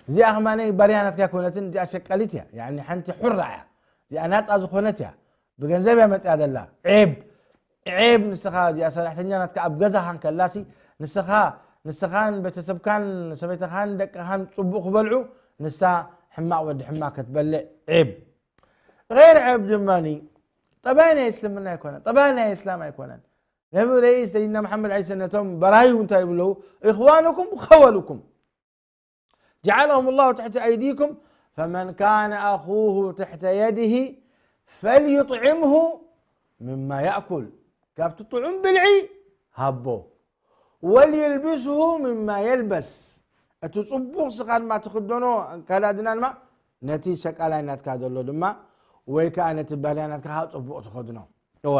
እዚኣ ከማነይ ባርያ ናትካ ኣይኮነትን፣ እዚኣ ሸቃሊት እያ። ያዕኒ ሓንቲ ሑራ እያ። እዚኣ ናጻ ዝኾነት እያ። ብገንዘብ እያ መፅያ ዘላ። ዔብ፣ ዔብ። ንስኻ እዚኣ ሰራሕተኛ ናትካ ኣብ ገዛኻ እንከላሲ፣ ንስኻ፣ ንስኻን ቤተሰብካን ሰበይትኻን ደቅኻን ፅቡቕ ክበልዑ፣ ንሳ ሕማቕ ወዲ ሕማቕ ክትበልዕ፣ ዔብ። غير ዔብ ድማ ጠባይ ናይ እስልምና ኣይኮነን፣ ጠባይ ናይ እስላም ኣይኮነን። ነቢ ረይ ሰይድና መሓመድ ዓለይሂ ሰላም ነቶም በራዩ እንታይ ይብለው? إخوانكم خولكم جعلهم الله تحت أيديكم فمن كان أخوه تحت يده فليطعمه مما يأكل، ካብቲ ጥዑም ብልዒ ሃቦ። وليلبسه مما يلبس، እቲ ጽቡቕ ስኻ ድማ ትኽደኖ ኣካዳድና ድማ ነቲ ሸቃላይ ናትካ ዘሎ ድማ ወይ ከኣ ነቲ ባርያ ናትካ ጽቡቕ ትኸድኖ። እወ።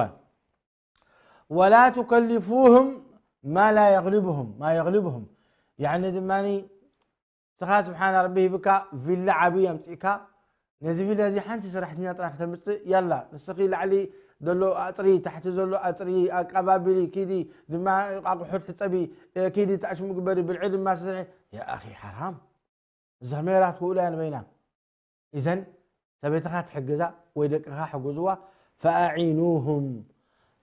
ولا تكلفوهم ما لا يغلبهم، ما يغلبهم። ያኒ ድማኒ ንስኻ ስብሓና ረቢ ሂብካ ቪላ ዓብዪ ኣምፂእካ ነዚ ቪላ እዚ ሓንቲ ሰራሕተኛ ጥራሕ ከተምፅእ ያላ ንስኺ ላዕሊ ዘሎ ኣፅሪ ታሕቲ ዘሎ ኣፅሪ ኣቀባብሊ ኪዲ ድማ ኣቑሑት ሕፀቢ ኪዲ ተኣሽሙ ግበሪ ብልዒ ድማ ስርሒ። ያ ኣኺ ሓራም። እዛ ሜራት ክእሉ እያ ንበይና። እዘን ሰበይትኻ ትሕግዛ ወይ ደቅኻ ሕግዝዋ። فأعينوهم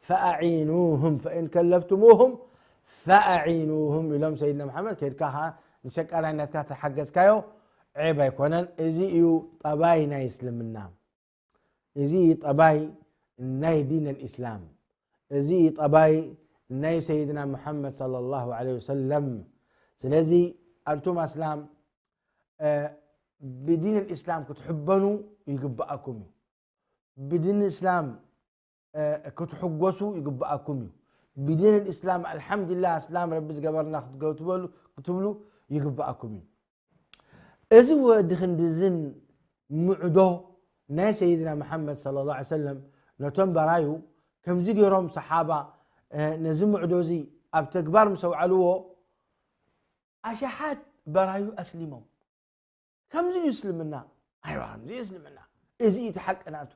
فأعينوهم فإن كلفتموهم فأعينوهم ኢሎም ሰይድና መሓመድ። ከድካ ኸዓ ንሸቃላይነትካ ተሓገዝካዮ ዔብ ኣይኮነን። እዚ እዩ ጠባይ ናይ እስልምና። እዚ ጠባይ ናይ ዲን ኣልእስላም። እዚ ጠባይ ናይ ሰይድና መሓመድ صلى الله عليه وسلم። ስለዚ ኣንቱም ኣስላም ብዲን ኣልእስላም ክትሕበኑ ይግብኣኩም እዩ። ብዲን እስላም ክትሕጎሱ ይግብኣኩም እዩ። ብዲን ኣልእስላም ኣልሓምዱሊላህ እስላም ረቢ ዝገበርና ክትገ- ትበሉ- ክትብሉ ይግብኣኩም እዩ። እዚ ወዲ ክንድዝን ምዕዶ ናይ ሰይድና መሓመድ صلى الله عليه وسلم ነቶም በራዩ ከምዚ ገይሮም ሰሓባ ነዚ ምዕዶ እዚ ኣብ ተግባር ምስ ኣውዓልዎ ኣሽሓት በራዩ ኣስሊሞም። ከምዚ እዩ እስልምና። ኣይዋ ከምዚ እዩ እስልምና። እዚ እዩ እቲ ሓቂ ናቱ።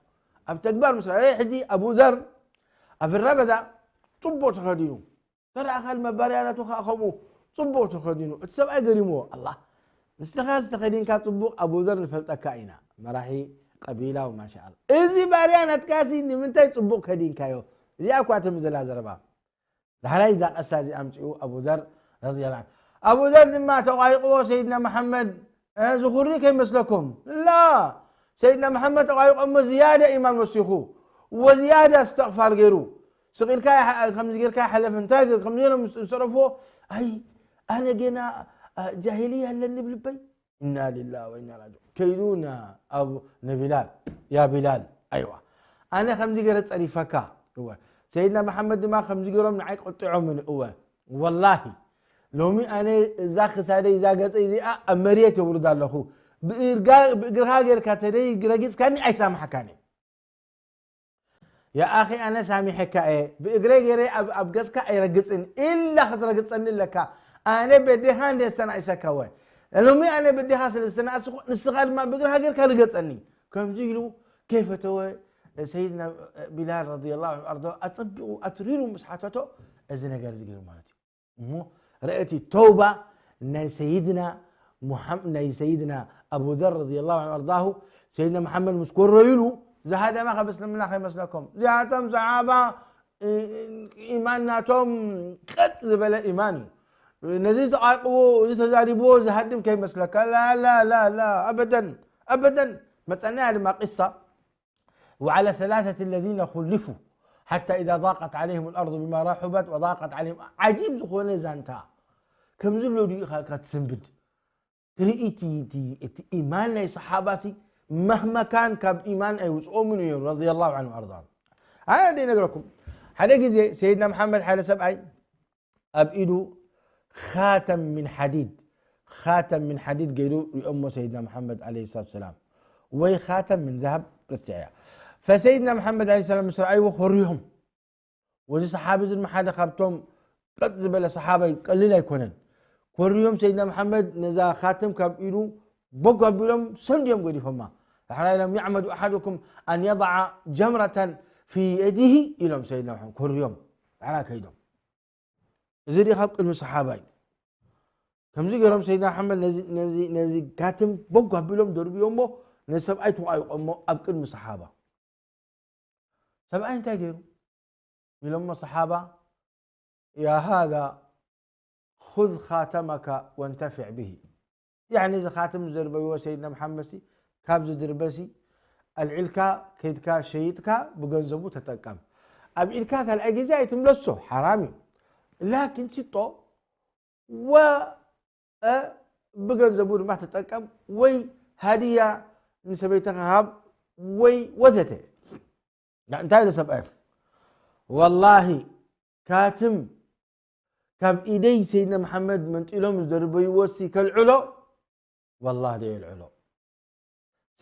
ኣብ ተግባር ምስ ረኣየ ሕጂ ኣቡ ዘር ኣብ ረበዳ ጽቡቕ ተኸዲኑ ተረኣኻ። መባርያ ናቱ ከዓ ከምኡ ጽቡቕ ተኸዲኑ። እቲ ሰብኣይ ገሪምዎ። ኣላ ንስኻ ዝተኸዲንካ ጽቡቕ ኣቡ ዘር ንፈልጠካ ኢና። መራሒ ቀቢላ ወማሻኣላ። እዚ ባርያ ናትካሲ ንምንታይ ጽቡቕ ከዲንካዮ? እዚኣ እኳ ትም ዘላ ዘረባ። ዳሕራይ እዛ ቀሳ እዚ ኣምፂኡ ኣቡ ዘር ረዲየላሁ ዐንሁ። ኣቡ ዘር ድማ ተቋይቕዎ ሰይድና መሓመድ ዝኹሪ ከይመስለኩም ላ ሰይድና መሓመድ ተቋይቆሞ ዝያዳ ኢማን ወሲኹ ወዝያዳ እስተቕፋር ገይሩ ስቕ ኢልካ ከምዚ ጌርካ ይሓለፍ እንታይ ከምዚ ኢሎም ዝሰረፍዎ ኣይ ኣነ ገና ጃሂልያ ኣለኒ ብልበይ ኢና ሊላህ ወኢና ራጅዑን ከይዱ ናብ ነቢላል ያ ቢላል ኣይዋ ኣነ ከምዚ ገይረ ፀሪፈካ እወ ሰይድና መሓመድ ድማ ከምዚ ገይሮም ንዓይ ቆጢዖምኒ እወ ወላሂ ሎሚ ኣነ እዛ ክሳደይ እዛ ገፀይ እዚኣ ኣብ መሬት የውርዳ ኣለኹ ብእግርኻ ጌርካ ተደይ ረጊፅካኒ ኣይሳምሓካን እየ يا أخي أنا سامحك إيه بإجري جري أب أب جسك أي رجس إن إلا خد رجس إن لك أنا بدي هان دي استنا إسكوي لأنه مي أنا بدي حاصل استنا أسخ نسخ ما بإجري هاجر كان رجس إني كم زيلو كيف توي سيدنا بلال رضي الله عنه أرضه أتبع أتريل مسحته إذا نجر زيجر مالتي እሞ ረእቲ ተውባ ናይ ሰይድና ሙሓም ናይ ሰይድና ኣቡ ዘር ረዲየላሁ ዐንሁ ኣርዳሁ ሰይድና መሓመድ ምስ ኮረዩሉ ዝሃደመ ካብ እስልምና ከይመስለኩም እዚኣቶም ሰሓባ ኢማን ናቶም ቀጥ ዝበለ ኢማን እዩ ነዚ ተቃቅዎ እዚ ተዛሪብዎ ዝሃድም ከይመስለካ ላላላላ ኣበደን ኣበደን መፀናያ ድማ ቂሳ وعلى ثلاثة الذين خلفوا حتى إذا ضاقت عليهم الأرض بما رحبت وضاقت عليهم عجيب ዝኾነ ዛንታ ከምዚ ኣሎ ድዩ ኢኻ ትስንብድ ትርኢ እቲ ኢማን ናይ ሰሓባሲ መህመካን ካብ ኢማን ኣይውፅኦምን እዮም رضي الله عنه وأرضاه ኣነ ደይ ነግረኩም ሓደ ግዜ ሰይድና መሓመድ ሓደ ሰብኣይ ኣብ ኢዱ خاتم من حديد خاتم من حديد ገይሩ ሪኦሞ ሰይድና መሓመድ عليه الصلاة والسلام ወይ خاتم من ذهب ርስትዕ እያ فሰይድና መሓመድ عليه السلام ምስ ረኣይዎ ኮርዮም ወዚ ሰሓቢ እዚ ድማ ሓደ ካብቶም ቀጥ ዝበለ ሰሓባ ቀሊል ኣይኮነን ኮርዮም ሰይድና መሓመድ ነዛ خاتم ካብ ኢዱ ቦግ ኣቢሎም ሰንድዮም ገዲፎማ ዳሕራይ ኢሎም يعمد أحدكم أن يضع جمرة في يده ኢሎም ሰይድና መሓመድ ኮርዮም ዳሕራይ ከይዶም እዚ ዲ ካብ ቅድሚ ሰሓባ እዩ ከምዚ ገይሮም ሰይድና መሓመድ ነዚ ካትም ቦግ ኣቢሎም ደርብዮሞ ነዚ ሰብኣይ ተቋይቆሞ ኣብ ቅድሚ ሰሓባ ሰብኣይ እንታይ ገይሩ ኢሎሞ ሰሓባ፣ ያ ሃዛ ኹዝ ኻተመካ ወንተፊዕ ብሂ። ያዕኒ እዚ ኻትም ዝደርበይዎ ሰይድና መሓመድ ሲ፣ ካብዚ ድርበሲ ኣልዒልካ ከይድካ ሸይጥካ ብገንዘቡ ተጠቀም። ኣብ ኢድካ ካልኣይ ግዜ ኣይትምለሶ፣ ሓራም እዩ። ላኪን ሽጦ ወ ብገንዘቡ ድማ ተጠቀም፣ ወይ ሃድያ ንሰበይትኻ ሃብ፣ ወይ ወዘተ። እንታይ ኢሉ ሰብኣይ? ወላሂ ካትም ካብ ኢደይ ሰይድና መሓመድ መንጢሎም ዝደርበይዎ ሲ ከልዕሎ፣ ወላሂ ዶ የልዕሎ።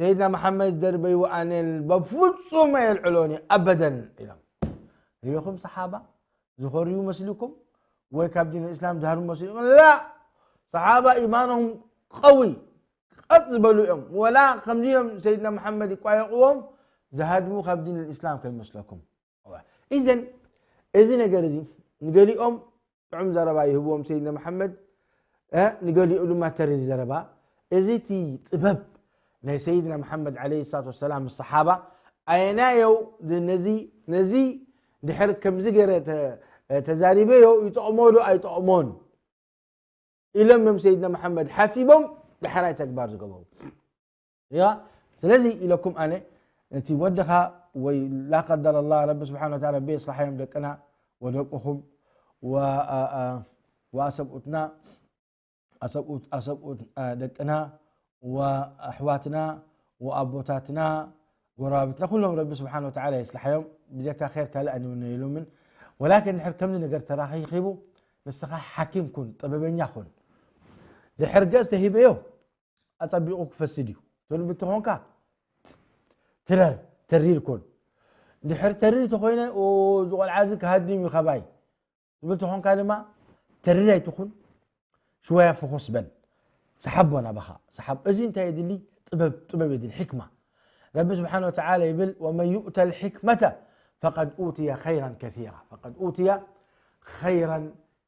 ሰይድና መሓመድ ዝደርበይዎ ኣነ በፍጹም ኣየልዕሎኒ ኣበደን ኢሎም። ሪኢኹም ሰሓባ ዝኾርዩ መስልኩም ወይ ካብ ዲን እስላም ዝሃርሙ መስልኩም? ላ፣ ሰሓባ ኢማኖም ቀዊ ቀጥ ዝበሉ እዮም። ወላ ከምዚ እዮም ሰይድና መሓመድ ይቋየቕዎም ዝሃድሙ ካብ ዲን እስላም ከይመስለኩም። ኢዘን እዚ ነገር እዚ ንገሊኦም ጥዑም ዘረባ ይህብዎም ሰይድና መሓመድ፣ ንገሊኡ ድማ ተሪር ዘረባ። እዚ እቲ ጥበብ ናይ ሰይድና መሓመድ ዓለይሂ ሰላቱ ወሰላም ሰሓባ ኣየናየው ነዚ ነዚ ድሕር ከምዚ ገይረ ተዛሪበዮ ይጠቕሞ ዶ ኣይጠቕሞን ኢሎም እዮም ሰይድና መሓመድ ሓሲቦም ዳሕራይ ተግባር ዝገበሩ። ያ ስለዚ ኢለኩም ኣነ እቲ ወድኻ ወይ ላ ቀደር ኣላ ረቢ ስብሓን ወተዓላ ቤት ስራሕዮም ደቅና ወደቅኹም ወኣሰብኡትና ኣሰብኡት ኣሰብኡት ደቅና ወኣሕዋትና ወኣቦታትና ጎረባብትና ኩሎም ረቢ ስብሓን ወተዓላ የስልሓዮም። ብጀካ ር ካልእ ኣንውነ ኢሉምን ወላኪን ድሕር ከምዚ ነገር ተራኺኺቡ ንስኻ ሓኪም ኩን ጥበበኛ ኩን። ድሕር ገጽ ተሂበዮ ኣጸቢቑ ክፈስድ እዩ። ተልቢ ተኾንካ ትረር ተሪር ኩን። ድሕር ተሪር ተኾይነ ዝቆልዓ እዚ ክሃድም እዩ ካባይ ትብል ተኾንካ ድማ ተሪር ኣይትኹን። ሽወያ ፍኹስ በል። ሰሓቦ ናባኻ ሰሓብ። እዚ እንታይ የድሊ? ጥበብ ጥበብ የድሊ፣ ሕክማ። ረቢ ስብሓን ወተዓላ ይብል ወመን ዩእተ ልሕክመተ ፈቀድ ኡትየ ኸይራን ከሲራ። ፈቀድ ኡትየ ኸይራን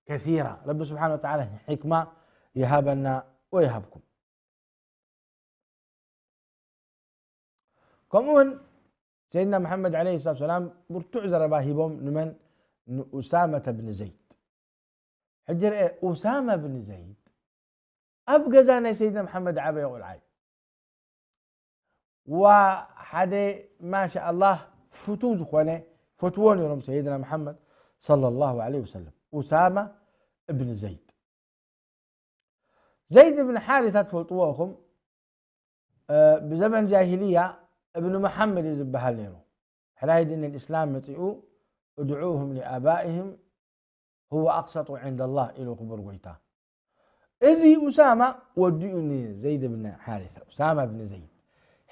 ከሲራ። ረቢ ስብሓን ወተዓላ ሕክማ ይሃበና ወይሃብኩም። ከምኡ እውን ሰይድና መሓመድ ዓለይሂ ሰላቱ ሰላም ብርቱዕ ዘረባ ሂቦም ንመን? ንኡሳመተ ብን ዘይድ። ሕጂ ርአ ኡሳማ ብን ዘይድ ኣብ ገዛ ናይ ሰይድና መሓመድ ዓበየ ቁልዓይ ዋ ሓደ ማሻ ኣላህ ፍቱው ዝኾነ ፈትዎ ነይሮም ሰይድና መሓመድ ሰለላሁ ዐለይሂ ወሰለም ኡሳማ እብን ዘይድ። ዘይድ እብን ሓሪታ ትፈልጥዎ ኢኹም። ብዘመን ጃሂልያ እብን መሓመድ እዩ ዝበሃል ነይሩ። ሕራይ ድን ልእስላም መፂኡ እድዑሁም ሊኣባኢህም ሁወ ኣቅሰጡ ዕንደ ላህ ኢሉ ክቡር ጎይታ። እዚ ኡሳማ ወዲኡ ንዘይድ ብን ሓሪታ ኡሳማ ብን ዘይድ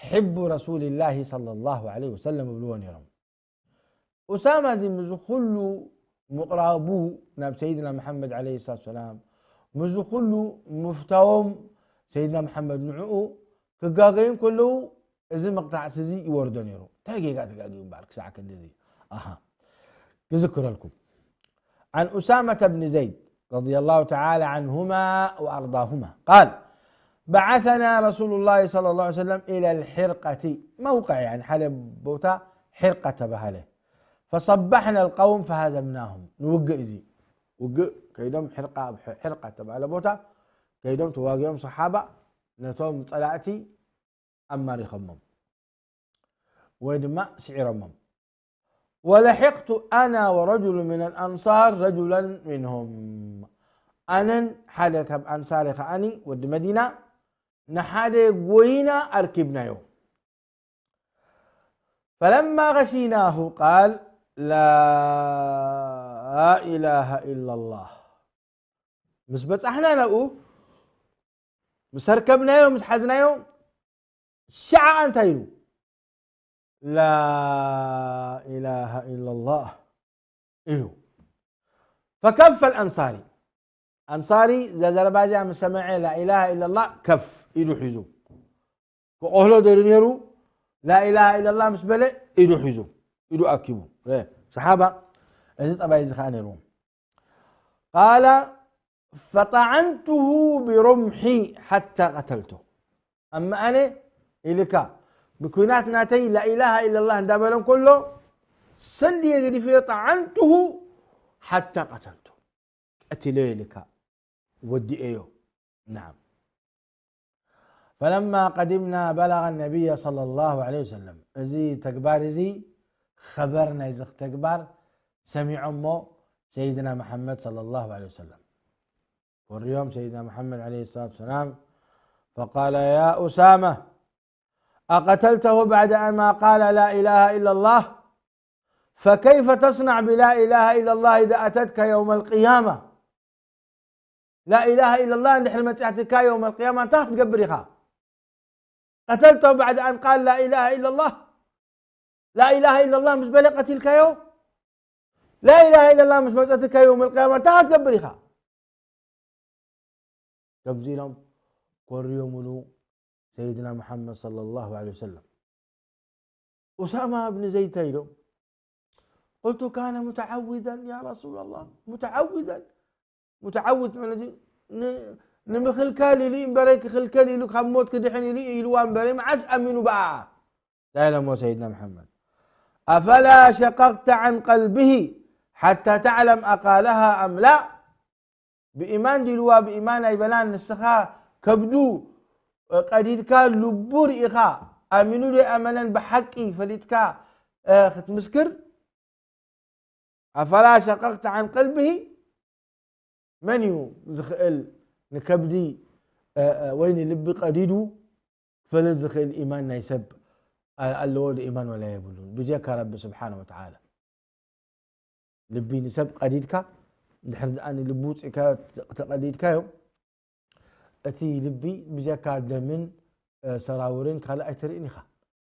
ሕቡ ረሱልላሂ ሰለላሁ ዐለይሂ ወሰለም እብልዎ ነይሮም። ኡሳማ እዚ ምዚ ኩሉ ምቕራቡ ናብ ሰይድና መሓመድ ዓለይሂ ሰላቱ ሰላም ምዚ ኩሉ ምፍታዎም ሰይድና መሓመድ ንዕኡ ክጋገዩ ከለዉ እዚ መቕታዕሲ እዚ ይወርዶ ነይሩ። እንታይ ጌጋ ተጋግዩ እምበኣር ክሳዕ ክንድዚ ኣሃ ክዝክረልኩም። عن أسامة بن زيد رضي الله تعالى عنهما وأرضاهما قال بعثنا رسول الله صلى الله عليه وسلم إلى الحرقة موقع يعني ሓደ ቦታ ሕርቃ ተባሃለ فصبحنا القوم فهزمناهم ንውግእ እዚ ውግእ ከይዶም ሕርቃ ኣብ ሕርቃ ተባሃለ ቦታ ከይዶም ተዋጊኦም ሰሓባ ነቶም ጸላእቲ ኣማሪኸሞም ወይ ድማ ስዒሮሞም ولحقت أنا ورجل من الأنصار رجلا منهم ኣነን ሓደ ካብ ኣንሳሪ ከዓኒ ወዲ መዲና ንሓደ ጎይና ኣርኪብናዮ فلما غشيناه قال لا إله إلا الله ምስ በጻሕና ናብኡ ምስ ኣርከብናዮ ምስ ሓዝናዮ ሸዓ እንታይ ኢሉ لا إله إلا الله ኢሉ فكف الأنصاري ኣንሳሪ እዛ ዘረባ እዚኣ ምስ ሰምዐ لا إله إلا الله ከፍ ኢዱ ሒዙ ክቆህሎ ደይሩ ነይሩ لا إله إلا الله ምስ በለ ኢዱ ሒዙ ኢዱ ኣኪቡ ሰሓባ እዚ ጠባይ እዚ ከዓ ነይርዎም قال فطعنته برمحي حتى قتلته ኣማ ኣነ ኢልካ ብኩናት ናተይ لا إله إلا الله እንዳበለ እንከሎ ሰንድየ ገዲፈዮ፣ طعنته حتى قتلته፣ ቀቲለዮ ኢልካ ወዲኤዮ። نعم. فلما قدمنا بلغ النبي صلى الله عليه وسلم، እዚ ተግባር እዚ፣ خبر ናይዚ ተግባር ሰሚዖሞ ሰይድና መሓመድ صلى الله عليه وسلم። ወርዮም ሰይድና መሓመድ عليه الصلاة والسلام، فقال: يا أسامة، أقتلته بعد أن ما قال لا إله إلا الله؟ فكيف تصنع بلا إله إلا الله إذا أتتك يوم القيامة؟ لا إله إلا الله እንድሕር መጺኣትካ يوم القيامة እንታይ ክትገብር ኢኻ؟ قتلته بعد أن قال لا إله إلا الله؟ لا إله إلا الله ምስ በለ ቀቲልካዮ؟ لا إله إلا الله ምስ መጸትካ يوم القيامة እንታይ ክትገብር ኢኻ? ከምዚ ኢሎም ኮርዮምሉ ሰይድና መሓመድ صلى الله عليه وسلم። ኡሳማ ብን ዘይድ እንታይ ኢሎም? قلت: كان متعوذا يا رسول الله، متعوذا. متعوذ ማለት እዩ፣ ን-፣ ንምኽልካል ኢሉ እዩ እምበረ ክኽልከል ኢሉ ካብ ሞት ክድሕን ኢሉ ኢልዋ እምበረ፣ መዓስ ኣሚኑ ብኣ? እንታይ ኢሎሞ ሰይድና መሓመድ? أفلا شققت عن قلبه حتى تعلم أقالها أم لا؟ ብኢማን ድልዋ ብኢማን ኣይበላን፣ ንስኻ ከብዱ፣ እ፣ ቀዲድካ ልቡ ርኢኻ፣ ኣሚኑ ዶ ኣይኣመነን ብሓቂ ፈሊጥካ፣ እ፣ ክትምስክር? أفلا شققت عن قلبه؟ መን እዩ ዝኽእል ንከብዲ፣ እ፣ እ፣ ወይ ንልቢ ቀዲዱ ክፈልጥ ዝኽእል ኢማን ናይ ሰብ ኣ-፣ ኣለዎ ዶ ኢማን ወላ የብሉን? ብጀካ ረቢ ስብሓነ ወተዓላ። ልቢ ንሰብ ቀዲድካ፣ ድሕር ደኣ ንልቡ ውፅእካ ተቐዲድካዮ፣ እቲ ልቢ ብጀካ ደምን፣ እ፣ ሰራውርን ካልእ ኣይትርእን ኢኻ።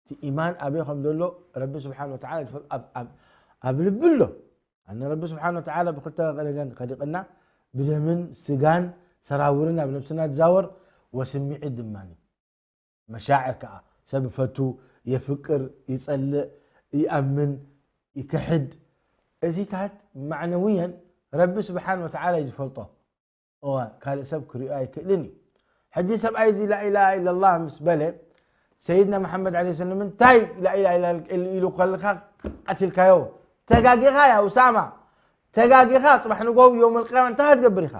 እቲ ኢማን ኣበይ ከም ዘሎ ረቢ ስብሓነ ወተዓላ ዝፈል-፣ ኣብ፣ ኣብ፣ ኣብ ልቢ ኣሎ። ኣነ ረቢ ስብሓነ ወተዓላ ብክልተ ነገን ከሊቕና፣ ብደምን ስጋን ሰራውርን ኣብ ነብስና ዝዛወር፣ ወስምዒት ድማ። መሻዕር ከኣ ሰብ ይፈቱ፣ የፍቅር፣ ይጸልእ፣ ይኣምን፣ ይክሕድ። እዚታት ማዕነውየን ረቢ ስብሓን ወተዓላ እዩ ዝፈልጦ። እወ፣ ካልእ ሰብ ክሪኦ ኣይክእልን እዩ። ሕጂ ሰብኣይ እዚ ላኢላሃ ኢላላህ ምስ በለ፣ ሰይድና መሓመድ ዓለይሂ ሰላም እንታይ ላኢላሃ ኢላ ኢሉ ከለካ ቀቲልካዮ? ተጋጊኻ ያ ኡሳማ፣ ተጋጊኻ። ጽባሕ ንጎው የውመል ቅያማ እንታይ ክትገብር ኢኻ?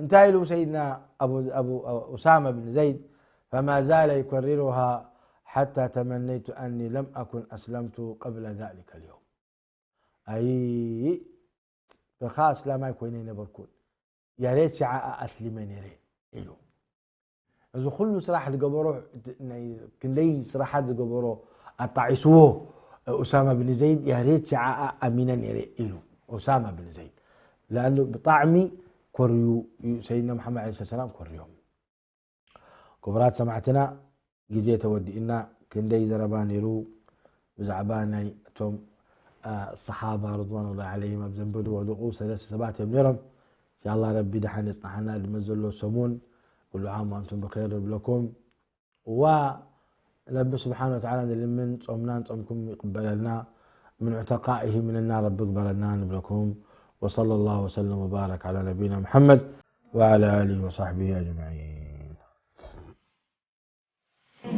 እንታይ ኢሉ ሰይድና ኣቡ፣ ኣቡ ኡሳማ ብን ዘይድ? فما زال يكررها حتى تمنيت أني لم أكن أسلمت قبل ذلك اليوم. ኣይ፣ ብኻ እስላማይ ኮይነ ኣይነበርኩን፣ ያሬት ሸዓ ኣስሊመ ነይረ ኢሉ። እዚ ኩሉ ስራሕ ዝገበሮ፣ ናይ ክንደይ ስራሓት ዝገበሮ ኣጣዒስዎ ኡሳማ ብን ዘይድ፣ ያሬት ሸዓ ኣሚነ ነይረ ኢሉ ኡሳማ ብን ዘይድ። ለኣኑ ብጣዕሚ ኮርዩ እዩ ሰይድና መሓመድ ዓለይሂ ሰላም ኮርዮም። ክቡራት ሰማዕትና፣ ግዜ ተወዲእና፣ ክንደይ ዘረባ ነይሩ ብዛዕባ ናይ እቶም፣ አ፣ ሰሓባ ርድዋኑላሂ ዓለይሂም ኣብ ዘንበዱ ወድቑ ሰለስተ ሰባት እዮም ነይሮም። ኢንሻኣላህ ረቢ ደሓን የጽንሓና፣ ልመት ዘሎ ሰሙን ኩሉ ዓም ወኣንቱም ብኸይር ንብለኩም። እዋ ረቢ ስብሓን ወተዓላ ንልምን፣ ጾምናን ጾምኩም ይቕበለልና፣ ምን ዑተቃኢሂ ምንና ረቢ ግበረና ንብለኩም። ወሰለ ላሁ ወሰለም ወባረክ ዓላ ነቢና ሙሐመድ ወዓላ ኣሊሂ ወሳሕቢሂ ኣጅመዒን።